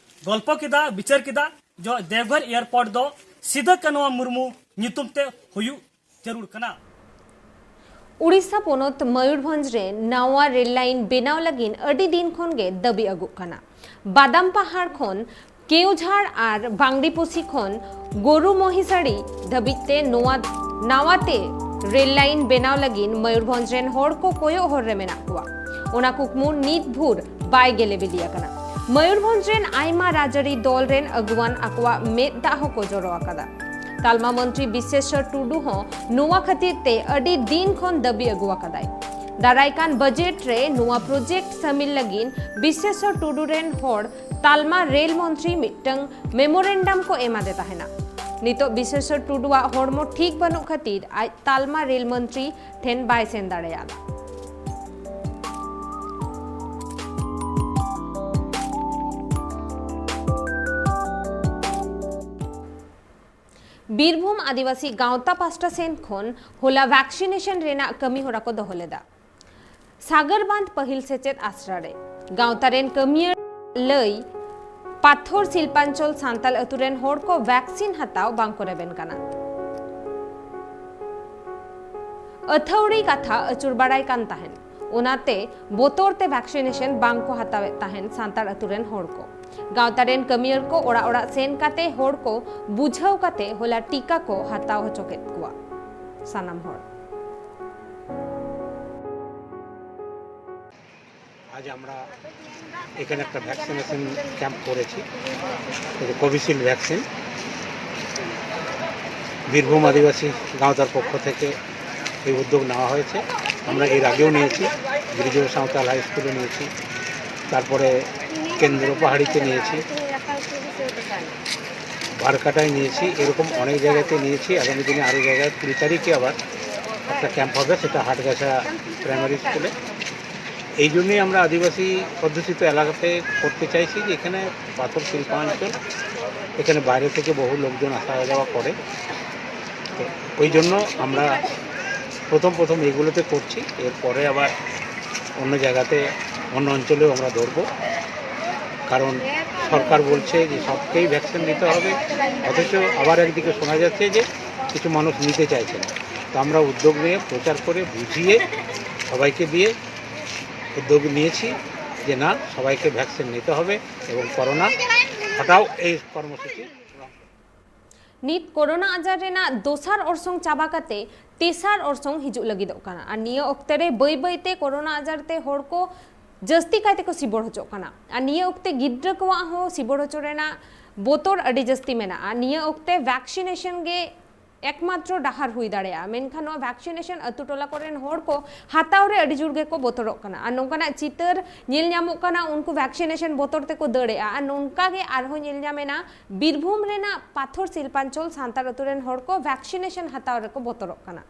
ᱜᱚᱞᱯᱚ ᱠᱮᱫᱟ, ᱵᱤᱪᱟᱹᱨ ᱠᱮᱫᱟ, ᱡᱚ ᱫᱮᱣᱜᱷᱚᱨ ᱮᱭᱟᱨᱯᱳᱨᱴ ᱫᱚ ᱥᱤᱫᱩ ᱠᱟᱹᱱᱦᱩ ᱢᱩᱨᱢᱩ ᱧᱩᱛᱩᱢ ᱛᱮ ᱦᱩᱭᱩᱜ ᱡᱟᱹᱨᱩᱲ ᱠᱟᱱᱟ᱾ ᱩᱲᱤᱥᱥᱟ ᱯᱚᱱᱚᱛ ᱢᱚᱭᱩᱨᱵᱷᱚᱸᱡᱽ ᱨᱮ ᱱᱟᱣᱟ ᱨᱮᱞ ᱞᱟᱭᱤᱱ ᱵᱮᱱᱟᱣ ᱞᱟᱹᱜᱤᱫ ᱟᱹᱰᱤ ᱫᱤᱱ ᱠᱷᱚᱱ ᱜᱮ ᱫᱟᱹᱵᱤ ᱟᱹᱜᱩᱜ ᱠᱟᱱᱟ᱾ ᱵᱟᱫᱟᱢ ᱯᱟᱦᱟᱲ ᱠᱷᱚᱱ ᱠᱮᱣᱡᱷᱟᱲ ᱟᱨ ᱵᱟᱝᱰᱤᱯᱚᱥᱤ ᱠᱷᱚᱱ ᱜᱳᱨᱩ ᱢᱚᱦᱤᱥᱟᱲᱤ ᱫᱷᱟᱹᱵᱤᱡ ᱛᱮ ᱱᱚᱣᱟ ᱱᱟᱣᱟ ᱛᱮ ᱨᱮᱞ ᱞᱟᱭᱤᱱ ᱵᱮᱱᱟᱣ ᱞᱟᱹᱜᱤᱫ ᱢᱚᱭᱩᱨᱵᱷᱚᱸᱡᱽ ᱨᱮᱱ ᱦᱚᱲ ᱠᱚ ᱠᱚᱭᱚᱜ ᱦᱚᱨ ᱨᱮ ᱢᱮᱱᱟᱜ ᱠᱚᱣᱟ᱾ ᱚᱱᱟ ᱠᱩᱠᱢᱩ ᱱᱤᱛ ᱵᱷᱳᱨ ᱵᱟᱭ ᱜᱮᱞᱮ ᱵᱤᱞᱤ ᱟᱠᱟᱱᱟ᱾ ᱢᱚᱭᱩᱨᱵᱷᱚᱸᱡᱽ ᱨᱮᱱ ᱟᱭᱢᱟ ᱨᱟᱡᱽᱟᱹᱨᱤ ᱫᱚᱞ ᱨᱮᱱ ᱟᱹᱜᱩᱣᱟᱹᱱ ᱟᱠᱚᱣᱟᱜ ᱢᱮᱫ ᱫᱟᱜ ᱦᱚᱸᱠᱚ ᱡᱚᱨᱚ ᱟᱠᱟᱫᱟ᱾ ᱛᱟᱞᱢᱟ ᱢᱚᱱᱛᱨᱤ ᱵᱤᱥᱮᱥᱥᱚᱨ ᱴᱩᱰᱩ ᱦᱚᱸ ᱱᱚᱣᱟ ᱠᱷᱟᱹᱛᱤᱨ ᱛᱮ ᱟᱹᱰᱤ ᱫᱤᱱ ᱠᱷᱚᱱ ᱫᱟᱹᱵᱤ ᱟᱹᱜᱩ ᱟᱠᱟᱫᱟᱭ᱾ ᱫᱟᱨᱟᱭ ᱠᱟᱱ ᱵᱟᱡᱮᱴ ᱨᱮ ᱱᱚᱣᱟ ᱯᱨᱚᱡᱮᱠᱴ ᱥᱟᱹᱢᱤᱞ ᱞᱟᱹᱜᱤᱫ ᱵᱤᱥᱮᱥᱥᱚᱨ ᱴᱩᱰᱩ ᱨᱮᱱ ᱦᱚᱲ ᱛᱟᱞᱢᱟ ᱨᱮᱞ ᱢᱚᱱᱛᱨᱤ ᱢᱤᱫᱴᱟᱝ ᱢᱮᱢᱳᱨᱮᱱᱰᱟᱢ ᱠᱚ ᱮᱢᱟᱫᱮ ᱛᱟᱦᱮᱱᱟ᱾ ᱱᱤᱛᱚᱜ ᱵᱤᱥᱮᱥᱥᱚᱨ ᱴᱩᱰᱩᱣᱟᱜ ᱦᱚᱲᱢᱚ ᱴᱷᱤᱠ ᱵᱟᱹᱱᱩᱜ ᱠᱷᱟᱹᱛᱤᱨ ᱟᱡ ᱛᱟᱞᱢᱟ ᱨᱮᱞ ᱢᱚᱱᱛᱨᱤ ᱴᱷᱮᱱ ᱵᱟᱭ ᱥᱮᱱ ᱫᱟᱲᱮᱭᱟᱫᱟ᱾ ᱵᱤᱨᱵᱷᱩᱢ ᱟᱹᱫᱤᱵᱟᱹᱥᱤ ᱜᱟᱶᱛᱟ ᱯᱟᱥᱴᱟ ᱥᱮᱱ ᱠᱷᱚᱱ ᱦᱚᱞᱟ ᱵᱷᱮᱠᱥᱤᱱᱮᱥᱚᱱ ᱨᱮᱱᱟᱜ ᱠᱟᱹᱢᱤ ᱦᱚᱨᱟ ᱠᱚ ᱫᱚᱦᱚ ᱞᱮᱫᱟ᱾ ᱥᱟᱜᱟᱨᱵᱟᱸᱫᱷ ᱯᱟᱹᱦᱤᱞ ᱥᱮᱪᱮᱫ ᱟᱥᱲᱟ ᱨᱮ ᱜᱟᱶᱛᱟ ᱨᱮᱱ ᱠᱟᱹᱢᱤᱭᱟᱹ ᱞᱟᱹᱭ ᱯᱟᱛᱷᱚᱨ ᱥᱤᱞᱯᱟᱧᱪᱚᱞ ᱥᱟᱱᱛᱟᱞ ᱟᱹᱛᱩ ᱨᱮᱱ ᱦᱚᱲ ᱠᱚ ᱵᱷᱮᱠᱥᱤᱱ ᱦᱟᱛᱟᱣ ᱵᱟᱝ ᱠᱚ ᱨᱮᱵᱮᱱ ᱠᱟᱱᱟ᱾ ᱟᱹᱛᱷᱟᱹᱣᱲᱤ ᱠᱟᱛᱷᱟ ᱟᱹᱪᱩᱨ ᱵᱟᱲᱟᱭ ᱠᱟᱱ ᱛᱟᱦᱮᱸᱱ, ᱚᱱᱟᱛᱮ ᱵᱚᱛᱚᱨ ᱛᱮ ᱵᱷᱮᱠᱥᱤᱱᱮᱥᱚᱱ ᱵᱟᱝ ᱠᱚ ᱦᱟᱛᱟᱣᱮᱫ ᱛᱟᱦᱮᱸᱱ ᱥᱟᱱᱛᱟᱲ ᱟᱹᱛᱩ ᱨᱮᱱ ᱦᱚᱲ ᱠᱚ᱾ ᱜᱟᱶᱛᱟ ᱨᱮᱱ ᱠᱟᱹᱢᱤᱭᱟᱹ ᱠᱚ ᱚᱲᱟᱜ ᱚᱲᱟᱜ ᱥᱮᱱ ᱠᱟᱛᱮ ᱦᱚᱲ ᱠᱚ ᱵᱩᱡᱷᱟᱹᱣ ᱠᱟᱛᱮ ᱦᱚᱞᱟ ᱴᱤᱠᱟ ᱠᱚ ᱦᱟᱛᱟᱣ ᱦᱚᱪᱚ ᱠᱮᱫ ᱠᱚᱣᱟ ᱥᱟᱱᱟᱢ ᱦᱚᱲ᱾ আজ আমরা এখানে একটা ভ্যাকসিনেশন ক্যাম্প করেছি, এই যে কোভিশিল্ড ভ্যাকসিন। বীরভূম আদিবাসী গাঁওতার পক্ষ থেকে এই উদ্যোগ নেওয়া হয়েছে। আমরা এর আগেও নিয়েছি, গিরিজোড়া সাঁওতাল হাই স্কুলে নিয়েছি, তারপরে কেন্দ্র পাহাড়িতে নিয়েছি, বারকাটায় নিয়েছি, এরকম অনেক জায়গাতে নিয়েছি। আগামী দিনে আরও জায়গায় কুড়ি তারিখে আবার একটা ক্যাম্প হবে, সেটা হাটগাছা প্রাইমারি স্কুলে। এই জন্যই আমরা আদিবাসী অধ্যুষিত এলাকাতে করতে চাইছি, যে এখানে পাথর শিল্পাঞ্চল, এখানে বাইরে থেকে বহু লোকজন আসা যাওয়া করে। তো ওই জন্য আমরা প্রথম প্রথম এগুলোতে করছি, এরপরে আবার অন্য জায়গাতে, অন্য অঞ্চলেও আমরা ধরবো। কারণ সরকার বলছে যে সবকেই ভ্যাকসিন নিতে হবে, অথচ আবার একদিকে শোনা যাচ্ছে যে কিছু মানুষ নিতে চাইছে না। তো আমরা উদ্যোগ নিয়ে, প্রচার করে, বুঝিয়ে, সবাইকে দিয়ে উদ্যোগ নিয়েছি যে না, সবাইকে ভ্যাকসিন নিতে হবে এবং করোনা হটাও এই কর্মসূচি। ᱱᱤᱛ ᱠᱳᱨᱳᱱᱟ ᱟᱡᱟᱨ ᱨᱮᱱᱟᱜ ᱫᱚᱥᱟᱨ ᱚᱨᱥᱚᱝ ᱪᱟᱵᱟ ᱠᱟᱛᱮ ᱛᱮᱥᱟᱨ ᱚᱨᱥᱚᱝ ᱦᱤᱡᱩᱜ ᱞᱟᱹᱜᱤᱫᱚᱜ ᱠᱟᱱᱟ᱾ ᱟᱨ ᱱᱤᱭᱟᱹ ᱚᱠᱛᱮ ᱨᱮ ᱵᱟᱹᱭ ᱵᱟᱹᱭ ᱛᱮ ᱠᱳᱨᱳᱱᱟ ᱟᱡᱟᱨ ᱛᱮ ᱦᱚᱲ ᱠᱚ ᱡᱟᱹᱥᱛᱤ ᱠᱟᱭ ᱛᱮᱠᱚ ᱥᱤᱵᱚᱲ ᱦᱚᱪᱚᱜ ᱠᱟᱱᱟ᱾ ᱟᱨ ᱱᱤᱭᱟᱹ ᱚᱠᱛᱮ ᱜᱤᱫᱽᱨᱟᱹ ᱠᱚᱣᱟᱜ ᱦᱚᱸ ᱥᱤᱵᱚᱲ ᱦᱚᱪᱚ ᱨᱮᱱᱟᱜ ᱵᱚᱛᱚᱨ ᱟᱹᱰᱤ ᱡᱟᱹᱥᱛᱤ ᱢᱮᱱᱟᱜᱼᱟ᱾ ᱱᱤᱭᱟᱹ ᱚᱠᱛᱮ ᱵᱷᱮᱠᱥᱤᱱᱮᱥᱚᱱ ᱜᱮ ᱮᱠᱢᱟᱛᱨᱚ ᱰᱟᱦᱟᱨ ᱦᱩᱭ ᱫᱟᱲᱮᱭᱟᱜᱼᱟ᱾ ᱢᱮᱱᱠᱷᱟᱱ ᱱᱚᱣᱟ ᱵᱷᱮᱠᱥᱤᱱᱮᱥᱚᱱ ᱟᱹᱛᱩ ᱴᱚᱞᱟ ᱠᱚᱨᱮᱱ ᱦᱚᱲ ᱠᱚ ᱦᱟᱛᱟᱣ ᱨᱮ ᱟᱹᱰᱤ ᱡᱳᱨ ᱜᱮᱠᱚ ᱵᱚᱛᱚᱨᱚᱜ ᱠᱟᱱᱟ᱾ ᱟᱨ ᱱᱚᱝᱠᱟᱱᱟᱜ ᱪᱤᱛᱟᱹᱨ ᱧᱮᱞ ᱧᱟᱢᱚᱜ ᱠᱟᱱᱟ, ᱩᱱᱠᱩ ᱵᱷᱮᱠᱥᱤᱱᱮᱥᱚᱱ ᱵᱚᱛᱚᱨ ᱛᱮᱠᱚ ᱫᱟᱹᱲᱮᱜᱼᱟ᱾ ᱟᱨ ᱱᱚᱝᱠᱟ ᱜᱮ ᱟᱨᱦᱚᱸ ᱧᱮᱞ ᱧᱟᱢᱮᱱᱟ ᱵᱤᱨᱵᱷᱩᱢ ᱨᱮᱱᱟᱜ ᱯᱟᱛᱷᱚᱨ ᱥᱤᱞᱯᱟᱧᱪᱚᱞ ᱥᱟᱱᱛᱟᱲ ᱟᱹᱛᱩ ᱨᱮᱱ ᱦᱚᱲ ᱠᱚ ᱵᱷᱮᱠᱥᱤᱱᱮᱥᱚᱱ ᱦᱟᱛᱟᱣ ᱨᱮᱠᱚ ᱵᱚᱛᱚᱨᱚᱜ ᱠᱟᱱᱟ᱾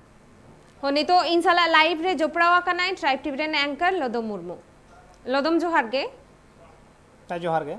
ᱦᱚᱸ, ᱱᱤᱛᱚᱜ ᱤᱧ ᱥᱟᱞᱟᱜ ᱞᱟᱭᱤᱵᱷ ᱨᱮ ᱡᱚᱯᱲᱟᱣ ᱟᱠᱟᱱᱟᱭ ᱴᱨᱟᱭᱤᱵᱽ ᱴᱤᱵᱷᱤ ᱨᱮᱱ ᱮᱝᱠᱟᱨ ᱞᱚᱫᱚᱢ ᱢᱩᱨᱢᱩ᱾ ᱞᱚᱫᱚᱢ, ᱡᱚᱦᱟᱨ ᱜᱮ᱾ ᱦᱮᱸ, ᱡᱚᱦᱟᱨ ᱜᱮ᱾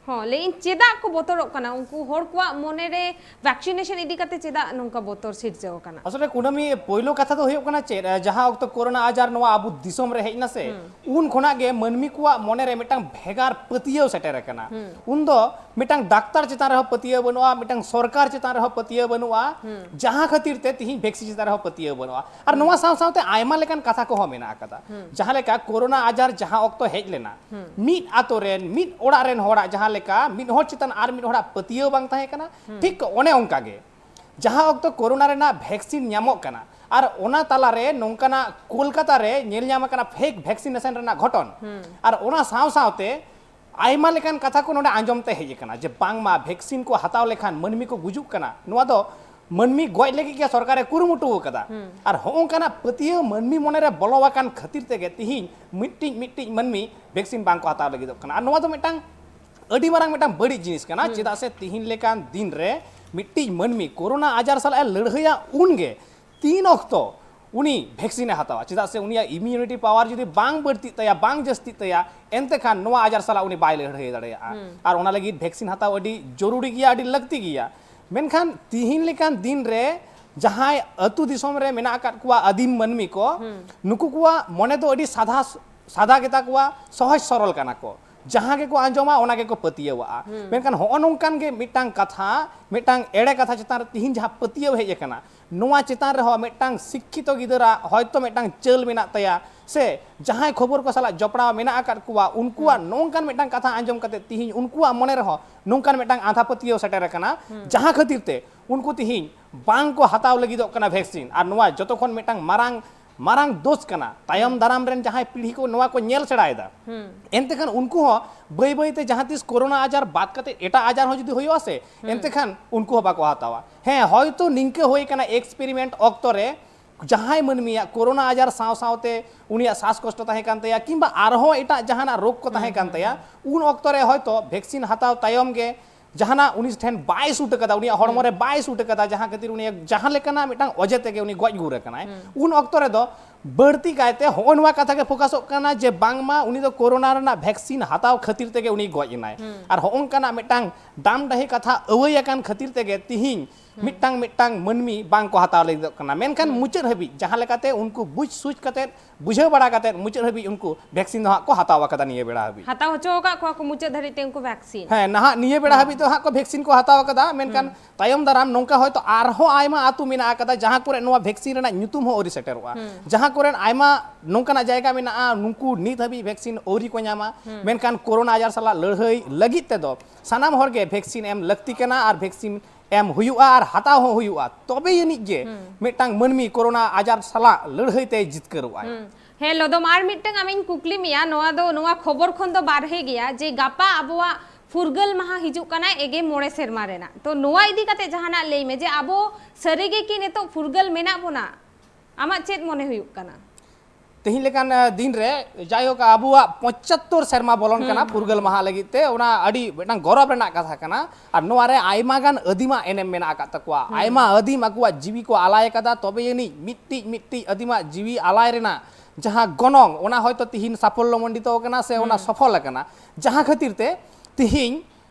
ᱦᱚᱸ, ᱞᱟᱹᱭ ᱤᱧ, ᱪᱮᱫᱟᱜ ᱠᱚ ᱵᱚᱛᱚᱨᱚᱜ ᱠᱟᱱᱟ? ᱩᱱᱠᱩ ᱦᱚᱲ ᱠᱚᱣᱟᱜ ᱢᱚᱱᱮ ᱨᱮ ᱵᱷᱮᱠᱥᱤᱱᱮᱥᱚᱱ ᱤᱫᱤ ᱠᱟᱛᱮ ᱪᱮᱫᱟᱜ ᱱᱚᱝᱠᱟ ᱵᱚᱛᱚᱨ ᱥᱤᱨᱡᱟᱹᱣ ᱟᱠᱟᱱᱟ? ᱟᱥᱚᱞ ᱨᱮ ᱠᱩᱱᱟᱹᱢᱤ, ᱯᱳᱭᱞᱳ ᱠᱟᱛᱷᱟ ᱫᱚ ᱦᱩᱭᱩᱜ ᱠᱟᱱᱟ ᱪᱮᱫ, ᱡᱟᱦᱟᱸ ᱚᱠᱛᱚ ᱠᱳᱨᱳᱱᱟ ᱟᱡᱟᱨ ᱱᱚᱣᱟ ᱟᱵᱚ ᱫᱤᱥᱚᱢ ᱨᱮ ᱦᱮᱡ ᱮᱱᱟ ᱥᱮ, ᱩᱱ ᱠᱷᱚᱱᱟᱜ ᱜᱮ ᱢᱟᱹᱱᱢᱤ ᱠᱚᱣᱟᱜ ᱢᱚᱱᱮ ᱨᱮ ᱢᱤᱫᱴᱟᱝ ᱵᱷᱮᱜᱟᱨ ᱯᱟᱹᱛᱭᱟᱹᱣ ᱥᱮᱴᱮᱨ ᱟᱠᱟᱱᱟ᱾ ᱩᱱᱫᱚ ᱢᱤᱫᱴᱟᱝ ᱰᱟᱠᱛᱟᱨ ᱪᱮᱛᱟᱱ ᱨᱮᱦᱚᱸ ᱯᱟᱹᱛᱭᱟᱹᱣ ᱵᱟᱹᱱᱩᱜᱼᱟ, ᱢᱤᱫᱴᱟᱝ ᱥᱚᱨᱠᱟᱨ ᱪᱮᱛᱟᱱ ᱨᱮᱦᱚᱸ ᱯᱟᱹᱛᱭᱟᱹᱣ ᱵᱟᱹᱱᱩᱜᱼᱟ, ᱡᱟᱦᱟᱸ ᱠᱷᱟᱹᱛᱤᱨ ᱛᱮ ᱛᱤᱦᱤᱧ ᱵᱷᱮᱠᱥᱤᱱ ᱪᱮᱛᱟᱱ ᱨᱮᱦᱚᱸ ᱯᱟᱹᱛᱭᱟᱹᱣ ᱵᱟᱹᱱᱩᱜᱼᱟ᱾ ᱟᱨ ᱱᱚᱣᱟ ᱥᱟᱶ ᱥᱟᱶᱛᱮ ᱟᱭᱢᱟ ᱞᱮᱠᱟᱱ ᱠᱟᱛᱷᱟ ᱠᱚᱦᱚᱸ ᱢᱮᱱᱟᱜ ᱟᱠᱟᱫᱟ᱾ ᱡᱟᱦᱟᱸ ᱞᱮᱠᱟ ᱠᱳᱨᱳᱱᱟ ᱟᱡᱟᱨ ᱡᱟᱦᱟᱸ ᱚᱠᱛᱚ ᱦᱮᱡ ᱞᱮᱱᱟ, ᱢᱤᱫ ᱟᱛᱳ ᱨᱮᱱ, ᱢᱤᱫ ᱚᱲᱟᱜ ᱨᱮᱱ ᱦᱚᱲᱟᱜ ᱡᱟᱦᱟᱸ ᱞᱮᱠᱟ ᱢᱤᱫ ᱦᱚᱲ ᱪᱮᱛᱟᱱ ᱟᱨ ᱢᱤᱫ ᱦᱚᱲᱟᱜ ᱯᱟᱹᱛᱭᱟᱹᱣ ᱵᱟᱝ ᱛᱟᱦᱮᱸ ᱠᱟᱱᱟ, ᱴᱷᱤᱠ ᱚᱱᱮ ᱚᱱᱠᱟ ᱜᱮ ᱡᱟᱦᱟᱸ ᱚᱠᱛᱚ ᱠᱳᱨᱳᱱᱟ ᱨᱮᱱᱟᱜ ᱵᱷᱮᱠᱥᱤᱱ ᱧᱟᱢᱚᱜ ᱠᱟᱱᱟ ᱟᱨ ᱚᱱᱟ ᱛᱟᱞᱟᱨᱮ ᱱᱚᱝᱠᱟᱱᱟᱜ ᱠᱳᱞᱠᱟᱛᱟ ᱨᱮ ᱧᱮᱞ ᱧᱟᱢ ᱟᱠᱟᱱᱟ ᱯᱷᱮᱠ ᱵᱷᱮᱠᱥᱤᱱᱮᱥᱚᱱ ᱨᱮᱱᱟᱜ ᱜᱷᱚᱴᱚᱱ, ᱟᱨ ᱚᱱᱟ ᱥᱟᱶ ᱥᱟᱶᱛᱮ ᱟᱭᱢᱟ ᱞᱮᱠᱟᱱ ᱠᱟᱛᱷᱟ ᱠᱚ ᱱᱚᱰᱮ ᱟᱸᱡᱚᱢ ᱛᱮ ᱦᱮᱡ ᱟᱠᱟᱱᱟ ᱡᱮ ᱵᱟᱝᱢᱟ ᱵᱷᱮᱠᱥᱤᱱ ᱠᱚ ᱦᱟᱛᱟᱣ ᱞᱮᱠᱷᱟᱱ ᱢᱟᱹᱱᱢᱤ ᱠᱚ ᱜᱩᱡᱩᱜ ᱠᱟᱱᱟ᱾ ᱱᱚᱣᱟ ᱫᱚ ᱢᱟᱹᱱᱢᱤ ᱜᱚᱡ ᱞᱟᱹᱜᱤᱫ ᱜᱮ ᱥᱚᱨᱠᱟᱨᱮ ᱠᱩᱨᱩᱢᱩᱴᱩ ᱟᱠᱟᱫᱟ᱾ ᱟᱨ ᱦᱚᱸᱜᱼᱚᱝᱠᱟᱱᱟᱜ ᱯᱟᱹᱛᱭᱟᱹᱣ ᱢᱟᱹᱱᱢᱤ ᱢᱚᱱᱮᱨᱮ ᱵᱚᱞᱚ ᱟᱠᱟᱱ ᱠᱷᱟᱹᱛᱤᱨ ᱛᱮᱜᱮ ᱛᱤᱦᱤᱧ ᱢᱤᱫᱴᱤᱡ ᱢᱤᱫᱴᱤᱡ ᱢᱟᱹᱱᱢᱤ ᱵᱷᱮᱠᱥᱤᱱ ᱵᱟᱝ ᱠᱚ ᱦᱟᱛᱟᱣ ᱞᱟᱹᱜᱤᱫᱚᱜ ᱠᱟᱱᱟ᱾ ᱟᱨ ᱱᱚᱣᱟ ᱫᱚ ᱢᱤᱫᱴᱟᱝ ᱟᱹᱰᱤ ᱢᱟᱨᱟᱝ ᱢᱤᱫᱴᱟᱝ ᱵᱟᱹᱲᱤᱡ ᱡᱤᱱᱤᱥ ᱠᱟᱱᱟ᱾ ᱪᱮᱫᱟᱜ ᱥᱮ ᱛᱤᱦᱤᱧ ᱞᱮᱠᱟᱱ ᱫᱤᱱ ᱨᱮ ᱢᱤᱫᱴᱤᱡ ᱢᱟᱹᱱᱢᱤ ᱠᱳᱨᱳᱱᱟ ᱟᱡᱟᱨ ᱥᱟᱞᱟᱜ ᱮ ᱞᱟᱹᱲᱦᱟᱹᱭᱟ, ᱩᱱᱜᱮ ᱛᱤᱱ ᱚᱠᱛᱚ ᱩᱱᱤ ᱵᱷᱮᱠᱥᱤᱱ ᱮ ᱦᱟᱛᱟᱣᱟ᱾ ᱪᱮᱫᱟᱜ ᱥᱮ ᱩᱱᱤᱭᱟᱜ ᱤᱢᱤᱭᱩᱱᱤᱴᱤ ᱯᱟᱣᱟᱨ ᱡᱩᱫᱤ ᱵᱟᱝ ᱵᱟᱹᱲᱛᱤᱜ ᱛᱟᱭᱟ, ᱵᱟᱝ ᱡᱟᱹᱥᱛᱤᱜ ᱛᱟᱭᱟ, ᱮᱱᱛᱮ ᱠᱷᱟᱱ ᱱᱚᱣᱟ ᱟᱡᱟᱨ ᱥᱟᱞᱟᱜ ᱩᱱᱤ ᱵᱟᱭ ᱞᱟᱹᱲᱦᱟᱹᱭ ᱫᱟᱲᱮᱭᱟᱜᱼᱟ᱾ ᱟᱨ ᱚᱱᱟ ᱞᱟᱹᱜᱤᱫ ᱵᱷᱮᱠᱥᱤᱱ ᱦᱟᱛᱟᱣ ᱟᱹᱰᱤ ᱡᱚᱨᱩᱨᱤ ᱜᱮᱭᱟ, ᱟᱹᱰᱤ ᱞᱟᱹᱠᱛᱤ ᱜᱮᱭᱟ᱾ ᱢᱮᱱᱠᱷᱟᱱ ᱛᱤᱦᱤᱧ ᱞᱮᱠᱟᱱ ᱫᱤᱱ ᱨᱮ ᱡᱟᱦᱟᱸᱭ ᱟᱹᱛᱩ ᱫᱤᱥᱚᱢ ᱨᱮ ᱢᱮᱱᱟᱜ ᱟᱠᱟᱫ ᱠᱚᱣᱟ ᱟᱹᱫᱤᱢ ᱢᱟᱹᱱᱢᱤ ᱠᱚ, ᱱᱩᱠᱩ ᱠᱚᱣᱟᱜ ᱢᱚᱱᱮ ᱫᱚ ᱟᱹᱰᱤ ᱥᱟᱫᱷᱟ, ᱥᱟᱫᱟ ᱜᱮᱛᱟ ᱠᱚᱣᱟ, ᱥᱚᱦᱚᱡ ᱥᱚᱨᱚᱞ ᱠᱟᱱᱟ ᱠᱚ᱾ ᱡᱟᱦᱟᱸ ᱜᱮᱠᱚ ᱟᱸᱡᱚᱢᱟ, ᱚᱱᱟ ᱜᱮᱠᱚ ᱯᱟᱹᱛᱭᱟᱹᱣᱟᱜᱼᱟ᱾ ᱢᱮᱱᱠᱷᱟᱱ ᱦᱚᱸᱜᱼᱚ ᱱᱚᱝᱠᱟᱱ ᱜᱮ ᱢᱤᱫᱴᱟᱝ ᱠᱟᱛᱷᱟ, ᱢᱤᱫᱴᱟᱝ ᱮᱲᱮ ᱠᱟᱛᱷᱟ ᱪᱮᱛᱟᱱ ᱨᱮ ᱛᱤᱦᱤᱧ ᱡᱟᱦᱟᱸ ᱯᱟᱹᱛᱭᱟᱹᱣ ᱦᱮᱡ ᱟᱠᱟᱱᱟ, ᱱᱚᱣᱟ ᱪᱮᱛᱟᱱ ᱨᱮᱦᱚᱸ ᱢᱤᱫᱴᱟᱝ ᱥᱤᱠᱠᱷᱤᱛᱚ ᱜᱤᱫᱟᱹᱨᱟᱜ ᱦᱚᱭᱛᱳ ᱢᱤᱫᱴᱟᱝ ᱪᱟᱹᱞ ᱢᱮᱱᱟᱜ ᱛᱟᱭᱟ, ᱥᱮ ᱡᱟᱦᱟᱸᱭ ᱠᱷᱚᱵᱚᱨ ᱠᱚ ᱥᱟᱞᱟᱜ ᱡᱚᱯᱲᱟᱣ ᱢᱮᱱᱟᱜ ᱟᱠᱟᱫ ᱠᱚᱣᱟ, ᱩᱱᱠᱩᱣᱟᱜ ᱱᱚᱝᱠᱟᱱ ᱢᱤᱫᱴᱟᱝ ᱠᱟᱛᱷᱟ ᱟᱸᱡᱚᱢ ᱠᱟᱛᱮ ᱛᱤᱦᱤᱧ ᱩᱱᱠᱩᱣᱟᱜ ᱢᱚᱱᱮ ᱨᱮᱦᱚᱸ ᱱᱚᱝᱠᱟᱱ ᱢᱤᱫᱴᱟᱝ ᱟᱸᱫᱷᱟ ᱯᱟᱹᱛᱭᱟᱹᱣ ᱥᱮᱴᱮᱨ ᱟᱠᱟᱱᱟ, ᱡᱟᱦᱟᱸ ᱠᱷᱟᱹᱛᱤᱨ ᱛᱮ ᱩᱱᱠᱩ ᱛᱤᱦᱤᱧ ᱵᱟᱝ ᱠᱚ ᱦᱟᱛᱟᱣ ᱞᱟᱹᱜᱤᱫᱚᱜ ᱠᱟᱱᱟ ᱵᱷᱮᱠᱥᱤᱱ᱾ ᱟᱨ ᱱᱚᱣᱟ ᱡᱚᱛᱚ ᱠᱷᱚᱱ ᱢᱤᱫᱴᱟᱝ ᱢᱟᱨᱟᱝ, ᱢᱟᱨᱟᱝ ᱫᱳᱥ ᱠᱟᱱᱟ᱾ ᱛᱟᱭᱚᱢ ᱫᱟᱨᱟᱢ ᱨᱮᱱ ᱡᱟᱦᱟᱸᱭ ᱯᱤᱲᱦᱤ ᱠᱚ ᱱᱚᱣᱟ ᱠᱚ ᱧᱮᱞ ᱥᱮᱬᱟᱭᱮᱫᱟ, ᱮᱱᱛᱮ ᱠᱷᱟᱱ ᱩᱱᱠᱩ ᱦᱚᱸ ᱵᱟᱹᱭ ᱵᱟᱹᱭ ᱛᱮ ᱡᱟᱦᱟᱸ ᱛᱤᱥ ᱠᱳᱨᱳᱱᱟ ᱟᱡᱟᱨ ᱵᱟᱫ ᱠᱟᱛᱮ ᱮᱴᱟᱜ ᱟᱡᱟᱨ ᱦᱚᱸ ᱡᱩᱫᱤ ᱦᱩᱭᱩᱜᱼᱟ ᱥᱮ, ᱮᱱᱛᱮ ᱠᱷᱟᱱ ᱩᱱᱠᱩ ᱦᱚᱸ ᱵᱟᱠᱚ ᱦᱟᱛᱟᱣᱟ᱾ ᱦᱮᱸ, ᱦᱚᱭᱛᱳ ᱱᱤᱝᱠᱟᱹ ᱦᱩᱭ ᱠᱟᱱᱟ, ᱮᱠᱥᱯᱮᱨᱤᱢᱮᱱᱴ ᱚᱠᱛᱚ ᱨᱮ ᱡᱟᱦᱟᱸᱭ ᱢᱟᱹᱱᱢᱤᱭᱟᱜ ᱠᱳᱨᱳᱱᱟ ᱟᱡᱟᱨ ᱥᱟᱶ ᱥᱟᱶᱛᱮ ᱩᱱᱤᱭᱟᱜ ᱥᱟᱥ ᱠᱚᱥᱴᱚ ᱛᱟᱦᱮᱸ ᱠᱟᱱ ᱛᱟᱭᱟ, ᱠᱤᱝᱵᱟ ᱟᱨᱦᱚᱸ ᱮᱴᱟᱜ ᱡᱟᱦᱟᱱᱟᱜ ᱨᱳᱜᱽ ᱠᱚ ᱛᱟᱦᱮᱸ ᱠᱟᱱ ᱛᱟᱭᱟ, ᱩᱱ ᱚᱠᱛᱚ ᱨᱮ ᱦᱚᱭᱛᱳ ᱵᱷᱮᱠᱥᱤᱱ ᱦᱟᱛᱟᱣ ᱛᱟᱭᱚᱢ ᱜᱮ ᱡᱟᱦᱟᱱᱟᱜ ᱩᱱᱤ ᱴᱷᱮᱱ ᱵᱟᱭ ᱥᱩᱴ ᱟᱠᱟᱫᱟ, ᱩᱱᱤᱭᱟᱜ ᱦᱚᱲᱢᱚ ᱨᱮ ᱵᱟᱭ ᱥᱩᱴ ᱟᱠᱟᱫᱟ, ᱡᱟᱦᱟᱸ ᱠᱷᱟᱹᱛᱤᱨ ᱩᱱᱤᱭᱟᱜ ᱡᱟᱦᱟᱸ ᱞᱮᱠᱟᱱᱟᱜ ᱢᱤᱫᱴᱟᱝ ᱚᱡᱮ ᱛᱮᱜᱮ ᱩᱱᱤ ᱜᱚᱡ ᱜᱩᱨ ᱟᱠᱟᱱᱟᱭ, ᱩᱱ ᱚᱠᱛᱚ ᱨᱮᱫᱚ ᱵᱟᱹᱲᱛᱤ ᱠᱟᱭᱛᱮ ᱦᱚᱸᱜᱼᱚ ᱱᱚᱣᱟ ᱠᱟᱛᱷᱟ ᱜᱮ ᱯᱷᱳᱠᱟᱥᱚᱜ ᱠᱟᱱᱟ ᱡᱮ ᱵᱟᱝᱢᱟ ᱩᱱᱤ ᱫᱚ ᱠᱳᱨᱳᱱᱟ ᱨᱮᱱᱟᱜ ᱵᱷᱮᱠᱥᱤᱱ ᱦᱟᱛᱟᱣ ᱠᱷᱟᱹᱛᱤᱨ ᱛᱮᱜᱮ ᱩᱱᱤ ᱜᱚᱡ ᱮᱱᱟᱭ᱾ ᱟᱨ ᱦᱚᱸᱜᱼᱚ ᱱᱚᱝᱠᱟᱱᱟᱜ ᱢᱤᱫᱴᱟᱝ ᱰᱟᱢ ᱰᱟᱹᱦᱤ ᱠᱟᱛᱷᱟ ᱟᱹᱣᱟᱹᱭ ᱟᱠᱟᱱ ᱠᱷᱟᱹᱛᱤᱨ ᱛᱮᱜᱮ ᱛᱤᱦᱤᱧ ᱢᱤᱫᱴᱟᱝ ᱢᱤᱫᱴᱟᱝ ᱢᱟᱹᱱᱢᱤ ᱵᱟᱝ ᱠᱚ ᱦᱟᱛᱟᱣ ᱞᱟᱹᱜᱤᱫᱚᱜ ᱠᱟᱱᱟ᱾ ᱢᱮᱱᱠᱷᱟᱱ ᱢᱩᱪᱟᱹᱫ ᱦᱟᱹᱵᱤᱡ ᱡᱟᱦᱟᱸ ᱞᱮᱠᱟᱛᱮ ᱩᱱᱠᱩ ᱵᱩᱡᱽ ᱥᱩᱡᱽ ᱠᱟᱛᱮ, ᱵᱩᱡᱷᱟᱹᱣ ᱵᱟᱲᱟ ᱠᱟᱛᱮ, ᱢᱩᱪᱟᱹᱫ ᱦᱟᱹᱵᱤᱡ ᱩᱱᱠᱩ ᱵᱷᱮᱠᱥᱤᱱ ᱫᱚ ᱦᱟᱸᱜ ᱠᱚ ᱦᱟᱛᱟᱣ ᱟᱠᱟᱫᱟ ᱱᱤᱭᱟᱹ ᱵᱮᱲᱟ ᱦᱟᱹᱵᱤᱡ᱾ ᱦᱟᱛᱟᱣ ᱦᱚᱪᱚ ᱟᱠᱟᱫ ᱠᱚᱣᱟ ᱠᱚ ᱢᱩᱪᱟᱹᱫ ᱫᱷᱟᱹᱨᱤᱡ ᱛᱮ ᱩᱱᱠᱩ ᱵᱷᱮᱠᱥᱤᱱ᱾ ᱦᱮᱸ, ᱱᱟᱦᱟᱜ ᱱᱤᱭᱟᱹ ᱵᱮᱲᱟ ᱦᱟᱹᱵᱤᱡ ᱫᱚ ᱦᱟᱸᱜ ᱠᱚ ᱵᱷᱮᱠᱥᱤᱱ ᱠᱚ ᱦᱟᱛᱟᱣ ᱟᱠᱟᱫᱟ, ᱢᱮᱱᱠᱷᱟᱱ ᱛᱟᱭᱚᱢ ᱫᱟᱨᱟᱢ ᱱᱚᱝᱠᱟ ᱦᱚᱭᱛᱳ ᱟᱨᱦᱚᱸ ᱟᱭᱢᱟ ᱟᱹᱛᱩ ᱢᱮᱱᱟᱜ ᱟᱠᱟᱫᱟ, ᱡᱟᱦᱟᱸ ᱠᱚᱨᱮ ᱱᱚᱣᱟ ᱵᱷᱮᱠᱥᱤᱱ ᱨᱮᱱᱟᱜ ᱧᱩᱛᱩᱢ ᱦᱚᱸ ᱟᱹᱣᱨᱤ ᱥᱮᱴᱮᱨᱚᱜᱼᱟ, ᱡᱟᱦᱟᱸ ᱠᱚᱨᱮ ᱟᱭᱢᱟ ᱱᱚᱝᱠᱟᱱᱟᱜ ᱡᱟᱭᱜᱟ ᱢᱮᱱᱟᱜᱼᱟ, ᱱᱩᱠᱩ ᱱᱤᱛ ᱦᱟᱹᱵᱤᱡ ᱵᱷᱮᱠᱥᱤᱱ ᱟᱹᱣᱨᱤ ᱠᱚ ᱧᱟᱢᱟ᱾ ᱢᱮᱱᱠᱷᱟᱱ ᱠᱳᱨᱳᱱᱟ ᱟᱡᱟᱨ ᱥᱟᱞᱟᱜ ᱞᱟᱹᱲᱦᱟᱹᱭ ᱞᱟᱹᱜᱤᱫ ᱛᱮᱫᱚ ᱥᱟᱱᱟᱢ ᱦᱚᱲ ᱜᱮ ᱵᱷᱮᱠᱥᱤᱱ ᱮᱢ ᱞᱟᱹᱠᱛᱤ ᱠᱟᱱᱟ ᱟᱨ ᱵᱷᱮᱠᱥᱤᱱ ᱮᱢ ᱦᱩᱭᱩᱜᱼᱟ ᱟᱨ ᱦᱟᱛᱟᱣ ᱦᱚᱸ ᱦᱩᱭᱩᱜᱼᱟ, ᱛᱚᱵᱮ ᱟᱹᱱᱤᱡ ᱜᱮ ᱢᱤᱫᱴᱟᱝ ᱢᱟᱹᱱᱢᱤ ᱠᱳᱨᱳᱱᱟ ᱟᱡᱟᱨ ᱥᱟᱞᱟᱜ ᱞᱟᱹᱲᱦᱟᱹᱭ ᱛᱮᱭ ᱡᱤᱛᱠᱟᱹᱨᱚᱜᱼᱟᱭ᱾ ᱦᱮᱸ ᱞᱚᱫᱚᱢ, ᱟᱨ ᱢᱤᱫᱴᱟᱝ ᱟᱢᱤᱧ ᱠᱩᱠᱞᱤ ᱢᱮᱭᱟ, ᱱᱚᱣᱟ ᱫᱚ, ᱱᱚᱣᱟ ᱠᱷᱚᱵᱚᱨ ᱠᱷᱚᱱ ᱫᱚ ᱵᱟᱨᱦᱮ ᱜᱮᱭᱟ, ᱡᱮ ᱜᱟᱯᱟ ᱟᱵᱚᱣᱟᱜ ᱯᱷᱩᱨᱜᱟᱹᱞ ᱢᱟᱦᱟ ᱦᱤᱡᱩᱜ ᱠᱟᱱᱟ ᱮᱜᱮ ᱢᱚᱬᱮ ᱥᱮᱨᱢᱟ ᱨᱮᱱᱟᱜ᱾ ᱛᱚ ᱱᱚᱣᱟ ᱤᱫᱤ ᱠᱟᱛᱮ ᱡᱟᱦᱟᱱᱟᱜ ᱞᱟᱹᱭ ᱢᱮ, ᱡᱮ ᱟᱵᱚ ᱥᱟᱹᱨᱤ ᱜᱮ ᱠᱤ ᱱᱤᱛᱚᱜ ᱯᱷᱩᱨᱜᱟᱹᱞ ᱢᱮᱱᱟᱜ ᱵᱚᱱᱟ? ᱟᱢᱟᱜ ᱪᱮᱫ ᱢᱚᱱᱮ ᱦᱩᱭᱩᱜ ᱠᱟᱱᱟ? ᱛᱮᱦᱮᱧ ᱞᱮᱠᱟᱱ ᱫᱤᱱ ᱨᱮ, ᱡᱟᱭᱦᱳᱠ, ᱟᱵᱚᱣᱟᱜ ᱯᱚᱸᱪᱟᱛᱛᱳᱨ ᱥᱮᱨᱢᱟ ᱵᱚᱞᱚᱱ ᱠᱟᱱᱟ ᱯᱷᱩᱨᱜᱟᱹᱞ ᱢᱟᱦᱟ ᱞᱟᱹᱜᱤᱫ ᱛᱮ᱾ ᱚᱱᱟ ᱟᱹᱰᱤ ᱢᱤᱫᱴᱟᱝ ᱜᱚᱨᱚᱵᱽ ᱨᱮᱱᱟᱜ ᱠᱟᱛᱷᱟ ᱠᱟᱱᱟ᱾ ᱟᱨ ᱱᱚᱣᱟ ᱨᱮ ᱟᱭᱢᱟ ᱜᱟᱱ ᱟᱹᱫᱤᱢᱟᱜ ᱮᱱᱮᱢ ᱢᱮᱱᱟᱜ ᱟᱠᱟᱫ ᱛᱟᱠᱚᱣᱟ᱾ ᱟᱭᱢᱟ ᱟᱹᱫᱤᱢ ᱟᱠᱚᱣᱟᱜ ᱡᱤᱣᱤ ᱠᱚ ᱟᱞᱟᱭ ᱟᱠᱟᱫᱟ, ᱛᱚᱵᱮ ᱟᱹᱱᱤᱡ ᱢᱤᱫᱴᱤᱡ ᱢᱤᱫᱴᱤᱡ ᱟᱹᱫᱤᱢᱟᱜ ᱡᱤᱣᱤ ᱟᱞᱟᱭ ᱨᱮᱱᱟᱜ ᱡᱟᱦᱟᱸ ᱜᱚᱱᱚᱝ, ᱚᱱᱟ ᱦᱚᱭᱛᱳ ᱛᱤᱦᱤᱧ ᱥᱟᱯᱷᱚᱞᱞᱚ ᱢᱚᱱᱰᱤᱛᱚ ᱟᱠᱟᱱᱟ ᱥᱮ ᱚᱱᱟ ᱥᱚᱯᱷᱚᱞ ᱟᱠᱟᱱᱟ᱾ ᱡᱟᱦᱟᱸ ᱠᱷᱟᱹᱛᱤᱨ ᱛᱮ ᱛᱤᱦᱤᱧ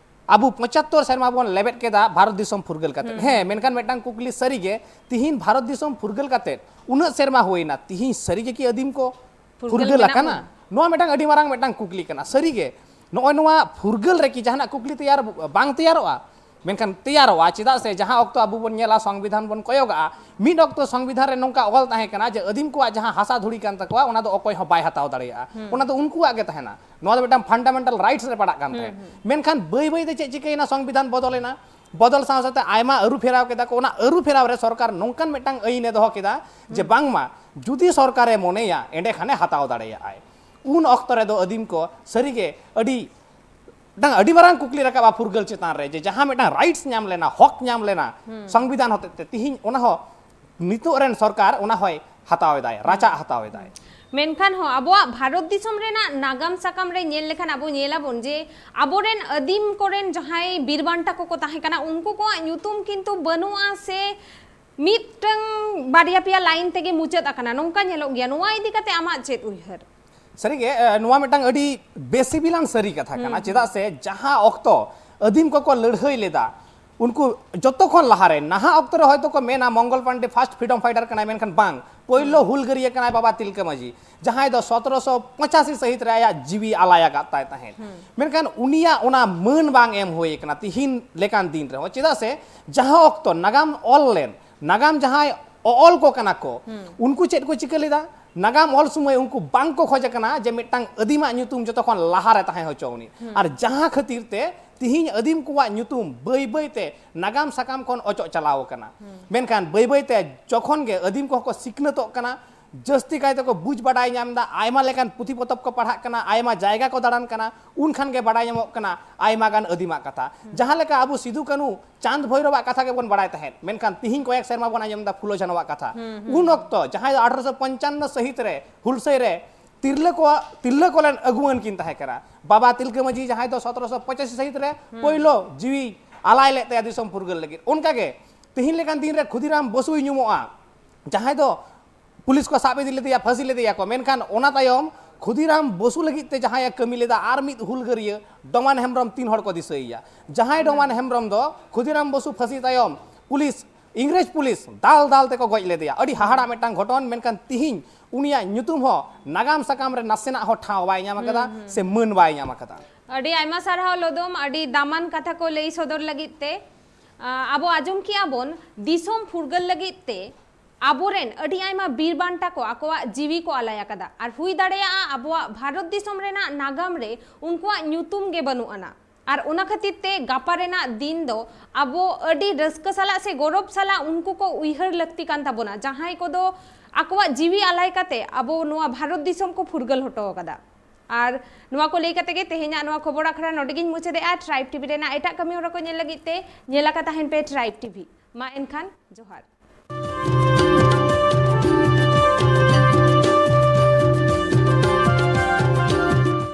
ᱟᱵᱚ ᱯᱚᱸᱪᱟᱛᱛᱳᱨ ᱥᱮᱨᱢᱟ ᱵᱚᱱ ᱞᱮᱵᱮᱫ ᱠᱮᱫᱟ ᱵᱷᱟᱨᱚᱛ ᱫᱤᱥᱚᱢ ᱯᱷᱩᱨᱜᱟᱹᱞ ᱠᱟᱛᱮ᱾ ᱦᱮᱸ, ᱢᱮᱱᱠᱷᱟᱱ ᱢᱤᱫᱴᱟᱝ ᱠᱩᱠᱞᱤ, ᱥᱟᱹᱨᱤ ᱜᱮ ᱛᱤᱦᱤᱧ ᱵᱷᱟᱨᱚᱛ ᱫᱤᱥᱚᱢ ᱯᱷᱩᱨᱜᱟᱹᱞ ᱠᱟᱛᱮ ᱩᱱᱟᱹᱜ ᱥᱮᱨᱢᱟ ᱦᱩᱭᱱᱟ, ᱛᱤᱦᱤᱧ ᱥᱟᱹᱨᱤ ᱜᱮ ᱠᱤ ᱟᱹᱫᱤᱢ ᱠᱚ ᱯᱷᱩᱨᱜᱟᱹᱞ ᱯᱷᱩᱨᱜᱟᱹᱞ ᱢᱮᱱᱟᱜ ᱟᱠᱟᱱᱟ? ᱵᱚᱱᱟ? ᱱᱚᱣᱟ ᱢᱤᱫᱴᱟᱝ ᱟᱹᱰᱤ ᱢᱟᱨᱟᱝ ᱢᱤᱫᱴᱟᱝ ᱠᱩᱠᱞᱤ ᱠᱟᱱᱟ᱾ ᱥᱟᱹᱨᱤ ᱜᱮ ᱱᱚᱜᱼᱚᱭ ᱱᱚᱣᱟ ᱯᱷᱩᱨᱜᱟᱹᱞ ᱨᱮ ᱠᱤ ᱡᱟᱦᱟᱱᱟᱜ ᱠᱩᱠᱞᱤ ᱛᱮᱭᱟᱨ ᱵᱟᱝ ᱛᱮᱭᱟᱨᱚᱜᱼᱟ? ᱢᱮᱱᱠᱷᱟᱱ ᱛᱮᱭᱟᱨᱚᱜᱼᱟ᱾ ᱪᱮᱫᱟᱜ ᱥᱮ ᱡᱟᱦᱟᱸ ᱚᱠᱛᱚ ᱟᱵᱚ ᱵᱚᱱ ᱧᱮᱞᱟ, ᱥᱚᱝᱵᱤᱫᱷᱟᱱ ᱵᱚᱱ ᱠᱚᱭᱚᱜᱟᱜᱼᱟ, ᱢᱤᱫ ᱚᱠᱛᱚ ᱥᱚᱝᱵᱤᱫᱷᱟᱱ ᱨᱮ ᱱᱚᱝᱠᱟ ᱚᱞ ᱛᱟᱦᱮᱸ ᱠᱟᱱᱟ ᱡᱮ ᱟᱹᱫᱤᱢ ᱠᱚᱣᱟᱜ ᱡᱟᱦᱟᱸ ᱦᱟᱥᱟ ᱫᱷᱩᱲᱤ ᱠᱟᱱ ᱛᱟᱠᱚᱣᱟ, ᱚᱱᱟ ᱫᱚ ᱚᱠᱚᱭ ᱦᱚᱸ ᱵᱟᱭ ᱦᱟᱛᱟᱣ ᱫᱟᱲᱮᱭᱟᱜᱼᱟ, ᱚᱱᱟ ᱫᱚ ᱩᱱᱠᱩᱣᱟᱜ ᱜᱮ ᱛᱟᱦᱮᱱᱟ᱾ ᱱᱚᱣᱟ ᱫᱚ ᱢᱤᱫᱴᱟᱝ ᱯᱷᱟᱱᱰᱟᱢᱮᱱᱴᱟᱞ ᱨᱟᱭᱤᱴᱥ ᱨᱮ ᱯᱟᱲᱟᱜ ᱠᱟᱱ ᱛᱟᱦᱮᱸᱫ᱾ ᱢᱮᱱᱠᱷᱟᱱ ᱵᱟᱹᱭ ᱵᱟᱹᱭ ᱛᱮ ᱪᱮᱫ ᱪᱤᱠᱟᱹᱭᱮᱱᱟ, ᱥᱚᱝᱵᱤᱫᱷᱟᱱ ᱵᱚᱫᱚᱞᱮᱱᱟ᱾ ᱵᱚᱫᱚᱞ ᱥᱟᱶ ᱥᱟᱶᱛᱮ ᱟᱭᱢᱟ ᱟᱹᱨᱩ ᱯᱷᱮᱨᱟᱣ ᱠᱮᱫᱟ ᱠᱚ᱾ ᱚᱱᱟ ᱟᱹᱨᱩ ᱯᱷᱮᱨᱟᱣ ᱨᱮ ᱥᱚᱨᱠᱟᱨ ᱱᱚᱝᱠᱟᱱ ᱢᱤᱫᱴᱟᱝ ᱟᱹᱭᱤᱱ ᱮ ᱫᱚᱦᱚ ᱠᱮᱫᱟ ᱡᱮ ᱵᱟᱝᱢᱟ ᱡᱩᱫᱤ ᱥᱚᱨᱠᱟᱨᱮ ᱢᱚᱱᱮᱭᱟ, ᱮᱸᱰᱮ ᱠᱷᱟᱱᱮ ᱦᱟᱛᱟᱣ ᱫᱟᱲᱮᱭᱟᱜᱼᱟᱭ᱾ ᱩᱱ ᱚᱠᱛᱚ ᱨᱮᱫᱚ ᱟᱹᱫᱤᱢ ᱠᱚ ᱥᱟᱹᱨᱤᱜᱮ ᱟᱹᱰᱤ ᱢᱤᱫᱴᱟᱝ ᱟᱹᱰᱤ ᱢᱟᱨᱟᱝ ᱠᱩᱠᱞᱤ ᱨᱟᱠᱟᱵᱼᱟ ᱯᱷᱩᱨᱜᱟᱹᱞ ᱪᱮᱛᱟᱱ ᱨᱮ, ᱡᱮ ᱡᱟᱦᱟᱸ ᱢᱤᱫᱴᱟᱝ ᱨᱟᱭᱤᱴᱥ ᱧᱟᱢ ᱞᱮᱱᱟ, ᱦᱚᱠ ᱧᱟᱢ ᱞᱮᱱᱟ ᱥᱚᱝᱵᱤᱫᱷᱟᱱ ᱦᱚᱛᱮᱡ ᱛᱮ, ᱛᱤᱦᱤᱧ ᱚᱱᱟ ᱦᱚᱸ ᱱᱤᱛᱚᱜ ᱨᱮᱱ ᱥᱚᱨᱠᱟᱨ ᱚᱱᱟ ᱦᱚᱸᱭ ᱦᱟᱛᱟᱣ ᱮᱫᱟᱭ, ᱨᱟᱪᱟᱜ ᱦᱟᱛᱟᱣ ᱮᱫᱟᱭ᱾ ᱢᱮᱱᱠᱷᱟᱱ ᱦᱚᱸ ᱟᱵᱚᱣᱟᱜ ᱵᱷᱟᱨᱚᱛ ᱫᱤᱥᱚᱢ ᱨᱮᱱᱟᱜ ᱱᱟᱜᱟᱢ ᱥᱟᱠᱟᱢ ᱨᱮ ᱧᱮᱞ ᱞᱮᱠᱷᱟᱱ ᱟᱵᱚ ᱧᱮᱞᱟᱵᱚᱱ ᱡᱮ ᱟᱵᱚᱨᱮᱱ ᱟᱹᱫᱤᱢ ᱠᱚᱨᱮᱱ ᱡᱟᱦᱟᱸᱭ ᱵᱤᱨ ᱵᱟᱱᱴᱟ ᱠᱚᱠᱚ ᱛᱟᱦᱮᱸ ᱠᱟᱱᱟ, ᱩᱱᱠᱩ ᱠᱚᱣᱟᱜ ᱧᱩᱛᱩᱢ ᱠᱤᱱᱛᱩ ᱵᱟᱹᱱᱩᱜᱼᱟ ᱥᱮ ᱢᱤᱫᱴᱟᱝ ᱵᱟᱨᱭᱟ ᱯᱮᱭᱟ ᱞᱟᱭᱤᱱ ᱛᱮᱜᱮ ᱢᱩᱪᱟᱹᱫ ᱟᱠᱟᱱᱟ, ᱱᱚᱝᱠᱟ ᱧᱮᱞᱚᱜ ᱜᱮᱭᱟ᱾ ᱱᱚᱣᱟ ᱤᱫᱤ ᱠᱟᱛᱮ ᱟᱢᱟᱜ ᱪᱮᱫ ᱩᱭᱦᱟᱹᱨ? ᱥᱟᱹᱨᱤᱜᱮ, ᱮ, ᱱᱚᱣᱟ ᱢᱤᱫᱴᱟᱝ ᱟᱹᱰᱤ ᱵᱮᱥᱤᱵᱤᱞᱟᱱ ᱥᱟᱹᱨᱤ ᱠᱟᱛᱷᱟ ᱠᱟᱱᱟ᱾ ᱪᱮᱫᱟᱜ ᱥᱮ ᱡᱟᱦᱟᱸ ᱚᱠᱛᱚ ᱟᱹᱫᱤᱢ ᱠᱚᱠᱚ ᱞᱟᱹᱲᱦᱟᱹᱭ ᱞᱮᱫᱟ, ᱩᱱᱠᱩ ᱡᱚᱛᱚ ᱠᱷᱚᱱ ᱞᱟᱦᱟᱨᱮ, ᱱᱟᱦᱟᱜ ᱚᱠᱛᱚ ᱨᱮ ᱦᱚᱭᱛᱳ ᱠᱚ ᱢᱮᱱᱟ ᱢᱚᱝᱜᱚᱞ ᱯᱟᱱᱰᱮ ᱯᱷᱟᱥᱴ ᱯᱷᱨᱤᱰᱚᱢ ᱯᱷᱟᱭᱴᱟᱨ ᱠᱟᱱᱟᱭ, ᱢᱮᱱᱠᱷᱟᱱ ᱵᱟᱝ, ᱯᱳᱭᱞᱳ ᱦᱩᱞᱜᱟᱹᱨᱤᱭᱟᱹ ᱠᱟᱱᱟᱭ ᱵᱟᱵᱟ ᱛᱤᱞᱠᱟᱹ ᱢᱟᱹᱡᱷᱤ, ᱡᱟᱦᱟᱸᱭ ᱫᱚ ᱥᱚᱛᱨᱚᱥᱚ ᱯᱚᱸᱪᱟᱥᱤ ᱥᱟᱹᱦᱤᱛ ᱨᱮ ᱟᱭᱟᱜ ᱡᱤᱣᱤ ᱟᱞᱟᱭ ᱟᱠᱟᱫ ᱛᱟᱭ ᱛᱟᱦᱮᱸᱫ᱾ ᱢᱮᱱᱠᱷᱟᱱ ᱩᱱᱤᱭᱟᱜ ᱚᱱᱟ ᱢᱟᱹᱱ ᱵᱟᱝ ᱮᱢ ᱦᱩᱭ ᱟᱠᱟᱱᱟ ᱛᱤᱦᱤᱧ ᱞᱮᱠᱟᱱ ᱫᱤᱱ ᱨᱮᱦᱚᱸ᱾ ᱪᱮᱫᱟᱜ ᱥᱮ ᱡᱟᱦᱟᱸ ᱚᱠᱛᱚ ᱱᱟᱜᱟᱢ ᱚᱞ ᱞᱮᱱ, ᱱᱟᱜᱟᱢ ᱡᱟᱦᱟᱸᱭ ᱚᱞ ᱠᱚ ᱠᱟᱱᱟ ᱠᱚ, ᱩᱱᱠᱩ ᱪᱮᱫ ᱠᱚ ᱪᱤᱠᱟᱹ ᱞᱮᱫᱟ? ᱱᱟᱜᱟᱢ ᱚᱞ ᱥᱚᱢᱚᱭ ᱩᱱᱠᱩ ᱵᱟᱝ ᱠᱚ ᱠᱷᱚᱡ ᱟᱠᱟᱱᱟ ᱡᱮ ᱢᱤᱫᱴᱟᱝ ᱟᱹᱫᱤᱢᱟᱜ ᱧᱩᱛᱩᱢ ᱡᱚᱛᱚ ᱠᱷᱚᱱ ᱞᱟᱦᱟᱨᱮ ᱛᱟᱦᱮᱸ ᱦᱚᱪᱚ ᱩᱱᱤ᱾ ᱟᱨ ᱡᱟᱦᱟᱸ ᱠᱷᱟᱹᱛᱤᱨ ᱛᱮ ᱛᱤᱦᱤᱧ ᱟᱹᱫᱤᱢ ᱠᱚᱣᱟᱜ ᱧᱩᱛᱩᱢ ᱵᱟᱹᱭ ᱵᱟᱹᱭ ᱛᱮ ᱱᱟᱜᱟᱢ ᱥᱟᱠᱟᱢ ᱠᱷᱚᱱ ᱚᱪᱚᱜ ᱪᱟᱞᱟᱣ ᱟᱠᱟᱱᱟ᱾ ᱢᱮᱱᱠᱷᱟᱱ ᱵᱟᱹᱭ ᱵᱟᱹᱭ ᱛᱮ ᱡᱚᱠᱷᱚᱱ ᱜᱮ ᱟᱹᱫᱤᱢ ᱠᱚᱦᱚᱸ ᱠᱚ ᱥᱤᱠᱷᱱᱟᱹᱛᱚᱜ ᱠᱟᱱᱟ, ᱡᱟᱹᱥᱛᱤ ᱠᱟᱭ ᱛᱮᱠᱚ ᱵᱩᱡᱽ ᱵᱟᱰᱟᱭ ᱧᱟᱢ ᱮᱫᱟ, ᱟᱭᱢᱟ ᱞᱮᱠᱟᱱ ᱯᱩᱛᱷᱤ ᱯᱚᱛᱚᱵ ᱠᱚ ᱯᱟᱲᱦᱟᱜ ᱠᱟᱱᱟ, ᱟᱭᱢᱟ ᱡᱟᱭᱜᱟ ᱠᱚ ᱫᱟᱬᱟᱱ ᱠᱟᱱᱟ, ᱩᱱ ᱠᱷᱟᱱ ᱜᱮ ᱵᱟᱰᱟᱭ ᱧᱟᱢᱚᱜ ᱠᱟᱱᱟ ᱟᱭᱢᱟ ᱜᱟᱱ ᱟᱹᱫᱤᱢᱟᱜ ᱠᱟᱛᱷᱟ᱾ ᱡᱟᱦᱟᱸ ᱞᱮᱠᱟ ᱟᱵᱚ ᱥᱤᱫᱩ ᱠᱟᱹᱱᱩ ᱪᱟᱸᱫᱽ ᱵᱷᱳᱭᱨᱳᱵᱟᱜ ᱠᱟᱛᱷᱟ ᱜᱮᱵᱚᱱ ᱵᱟᱲᱟᱭ ᱛᱟᱦᱮᱸᱫ, ᱢᱮᱱᱠᱷᱟᱱ ᱛᱤᱦᱤᱧ ᱠᱚᱭᱮᱠ ᱥᱮᱨᱢᱟ ᱵᱚᱱ ᱟᱸᱡᱚᱢ ᱮᱫᱟ ᱯᱷᱩᱞᱳ ᱡᱷᱟᱱᱚᱣᱟᱜ ᱠᱟᱛᱷᱟ᱾ ᱩᱱ ᱚᱠᱛᱚ ᱡᱟᱦᱟᱸᱭ ᱫᱚ ᱟᱴᱷᱨᱚᱥᱚ ᱯᱚᱧᱪᱟᱱᱱᱚ ᱥᱟᱹᱦᱤᱛ ᱨᱮ ᱦᱩᱞᱥᱟᱹᱭ ᱨᱮ ᱛᱤᱨᱞᱟᱹ ᱠᱚᱣᱟᱜ, ᱛᱤᱨᱞᱟᱹ ᱠᱚᱨᱮᱱ ᱟᱹᱜᱩᱣᱟᱹᱱ ᱠᱤᱱ ᱛᱟᱦᱮᱸ ᱠᱟᱱᱟ᱾ ᱵᱟᱵᱟ ᱛᱤᱞᱠᱟᱹ ᱢᱟᱹᱡᱷᱤ, ᱡᱟᱦᱟᱸᱭ ᱫᱚ ᱥᱚᱛᱨᱚᱥᱚ ᱯᱚᱸᱪᱟᱥᱤ ᱥᱟᱹᱦᱤᱛ ᱨᱮ ᱯᱳᱭᱞᱳ ᱡᱤᱣᱤ ᱟᱞᱟᱭ ᱞᱮᱫ ᱛᱟᱭᱟ ᱫᱤᱥᱚᱢ ᱯᱷᱩᱨᱜᱟᱹᱞ ᱞᱟᱹᱜᱤᱫ᱾ ᱚᱱᱠᱟᱜᱮ ᱛᱤᱦᱤᱧ ᱞᱮᱠᱟᱱ ᱫᱤᱱ ᱨᱮ ᱠᱷᱩᱫᱤᱨᱟᱢ ᱵᱚᱥᱩᱭ ᱧᱩᱢᱚᱜᱼᱟ, ᱡᱟᱦᱟᱸᱭ ᱫᱚ ᱯᱩᱞᱤᱥ ᱠᱚ ᱥᱟᱵ ᱤᱫᱤ ᱞᱮᱫᱮᱭᱟ, ᱯᱷᱟᱹᱥᱤ ᱞᱮᱫᱮᱭᱟ ᱠᱚ, ᱢᱮᱱᱠᱷᱟᱱ ᱚᱱᱟ ᱛᱟᱭᱚᱢ ᱠᱷᱩᱫᱤᱨᱟᱢ ᱵᱚᱥᱩ ᱞᱟᱹᱜᱤᱫ ᱛᱮ ᱡᱟᱦᱟᱸᱭ ᱮ ᱠᱟᱹᱢᱤ ᱞᱮᱫᱟ, ᱟᱨ ᱢᱤᱫ ᱦᱩᱞᱜᱟᱹᱨᱤᱭᱟᱹ ᱰᱚᱢᱟᱱ ᱦᱮᱢᱵᱨᱚᱢ ᱛᱤᱱ ᱦᱚᱲ ᱠᱚ ᱫᱤᱥᱟᱹᱭᱮᱭᱟ᱾ ᱡᱟᱦᱟᱸᱭ ᱰᱚᱢᱟᱱ ᱦᱮᱢᱵᱨᱚᱢ ᱫᱚ ᱠᱷᱩᱫᱤᱨᱟᱢ ᱵᱚᱥᱩ ᱯᱷᱟᱹᱥᱤ ᱛᱟᱭᱚᱢ ᱯᱩᱞᱤᱥ, ᱤᱝᱨᱮᱡᱽ ᱯᱩᱞᱤᱥ ᱫᱟᱞ ᱫᱟᱞ ᱛᱮᱠᱚ ᱜᱚᱡ ᱞᱮᱫᱮᱭᱟ᱾ ᱟᱹᱰᱤ ᱦᱟᱦᱟᱲᱟ ᱢᱤᱫᱴᱟᱝ ᱜᱷᱚᱴᱚᱱ, ᱢᱮᱱᱠᱷᱟᱱ ᱛᱤᱦᱤᱧ ᱩᱱᱤᱭᱟᱜ ᱧᱩᱛᱩᱢ ᱦᱚᱸ ᱱᱟᱜᱟᱢ ᱥᱟᱠᱟᱢ ᱨᱮ ᱱᱟᱥᱮᱱᱟᱜ ᱦᱚᱸ ᱴᱷᱟᱶ ᱵᱟᱭ ᱧᱟᱢ ᱟᱠᱟᱫᱟ ᱥᱮ ᱢᱟᱹᱱ ᱵᱟᱭ ᱧᱟᱢ ᱟᱠᱟᱫᱟ᱾ ᱟᱹᱰᱤ ᱟᱭᱢᱟ ᱥᱟᱨᱦᱟᱣ ᱞᱚᱫᱚᱢ, ᱟᱹᱰᱤ ᱫᱟᱢᱟᱱ ᱠᱟᱛᱷᱟ ᱠᱚ ᱞᱟᱹᱭ ᱥᱚᱫᱚᱨ ᱞᱟᱹᱜᱤᱫ ᱛᱮ᱾ ᱟᱸ, ᱟᱵᱚ ᱟᱸᱡᱚᱢ ᱠᱮᱜᱼᱟ ᱵᱚᱱ, ᱫᱤᱥᱚᱢ ᱯᱷᱩᱨᱜᱟᱹᱞ ᱞᱟᱹᱜᱤᱫ ᱛᱮ ᱟᱵᱚᱨᱮᱱ ᱟᱹᱰᱤ ᱟᱭᱢᱟ ᱵᱤᱨ ᱵᱟᱱᱴᱟ ᱠᱚ ᱟᱠᱚᱣᱟᱜ ᱡᱤᱣᱤ ᱠᱚ ᱟᱞᱟᱭ ᱟᱠᱟᱫᱟ᱾ ᱟᱨ ᱦᱩᱭ ᱫᱟᱲᱮᱭᱟᱜᱼᱟ ᱟᱵᱚᱣᱟᱜ ᱵᱷᱟᱨᱚᱛ ᱫᱤᱥᱚᱢ ᱨᱮᱱᱟᱜ ᱱᱟᱜᱟᱢ ᱨᱮ ᱩᱱᱠᱩᱣᱟᱜ ᱧᱩᱛᱩᱢ ᱜᱮ ᱵᱟᱹᱱᱩᱜ ᱟᱱᱟ᱾ ᱟᱨ ᱚᱱᱟ ᱠᱷᱟᱹᱛᱤᱨ ᱛᱮ ᱜᱟᱯᱟ ᱨᱮᱱᱟᱜ ᱫᱤᱱ ᱫᱚ ᱟᱵᱚ ᱟᱹᱰᱤ ᱨᱟᱹᱥᱠᱟᱹ ᱥᱟᱞᱟᱜ ᱥᱮ ᱜᱚᱨᱚᱵᱽ ᱥᱟᱞᱟᱜ ᱩᱱᱠᱩ ᱠᱚ ᱩᱭᱦᱟᱹᱨ ᱞᱟᱹᱠᱛᱤ ᱠᱟᱱ ᱛᱟᱵᱚᱱᱟ, ᱡᱟᱦᱟᱸᱭ ᱠᱚᱫᱚ ᱟᱠᱚᱣᱟᱜ ᱡᱤᱣᱤ ᱟᱞᱟᱭ ᱠᱟᱛᱮ ᱟᱵᱚ ᱱᱚᱣᱟ ᱵᱷᱟᱨᱚᱛ ᱫᱤᱥᱚᱢ ᱠᱚ ᱯᱷᱩᱨᱜᱟᱹᱞ ᱦᱚᱴᱚ ᱟᱠᱟᱫᱟ᱾ ᱟᱨ ᱱᱚᱣᱟ ᱠᱚ ᱞᱟᱹᱭ ᱠᱟᱛᱮ ᱜᱮ ᱛᱮᱦᱮᱧᱟᱜ ᱱᱚᱣᱟ ᱠᱷᱚᱵᱚᱨ ᱟᱠᱷᱲᱟ ᱱᱚᱰᱮ ᱜᱤᱧ ᱢᱩᱪᱟᱹᱫᱮᱜᱼᱟ᱾ ᱴᱨᱟᱭᱤᱵᱽ ᱴᱤᱵᱷᱤ ᱨᱮᱱᱟᱜ ᱮᱴᱟᱜ ᱠᱟᱹᱢᱤ ᱦᱚᱨᱟ ᱠᱚ ᱧᱮᱞ ᱞᱟᱹᱜᱤᱫ ᱛᱮ ᱧᱮᱞ ᱟᱠᱟ ᱛᱟᱦᱮᱱ ᱯᱮ ᱴᱨᱟᱭᱤᱵᱽ ᱴᱤᱵᱷᱤ᱾ ᱢᱟ ᱮᱱᱠᱷᱟᱱ ᱡᱚᱦᱟᱨ᱾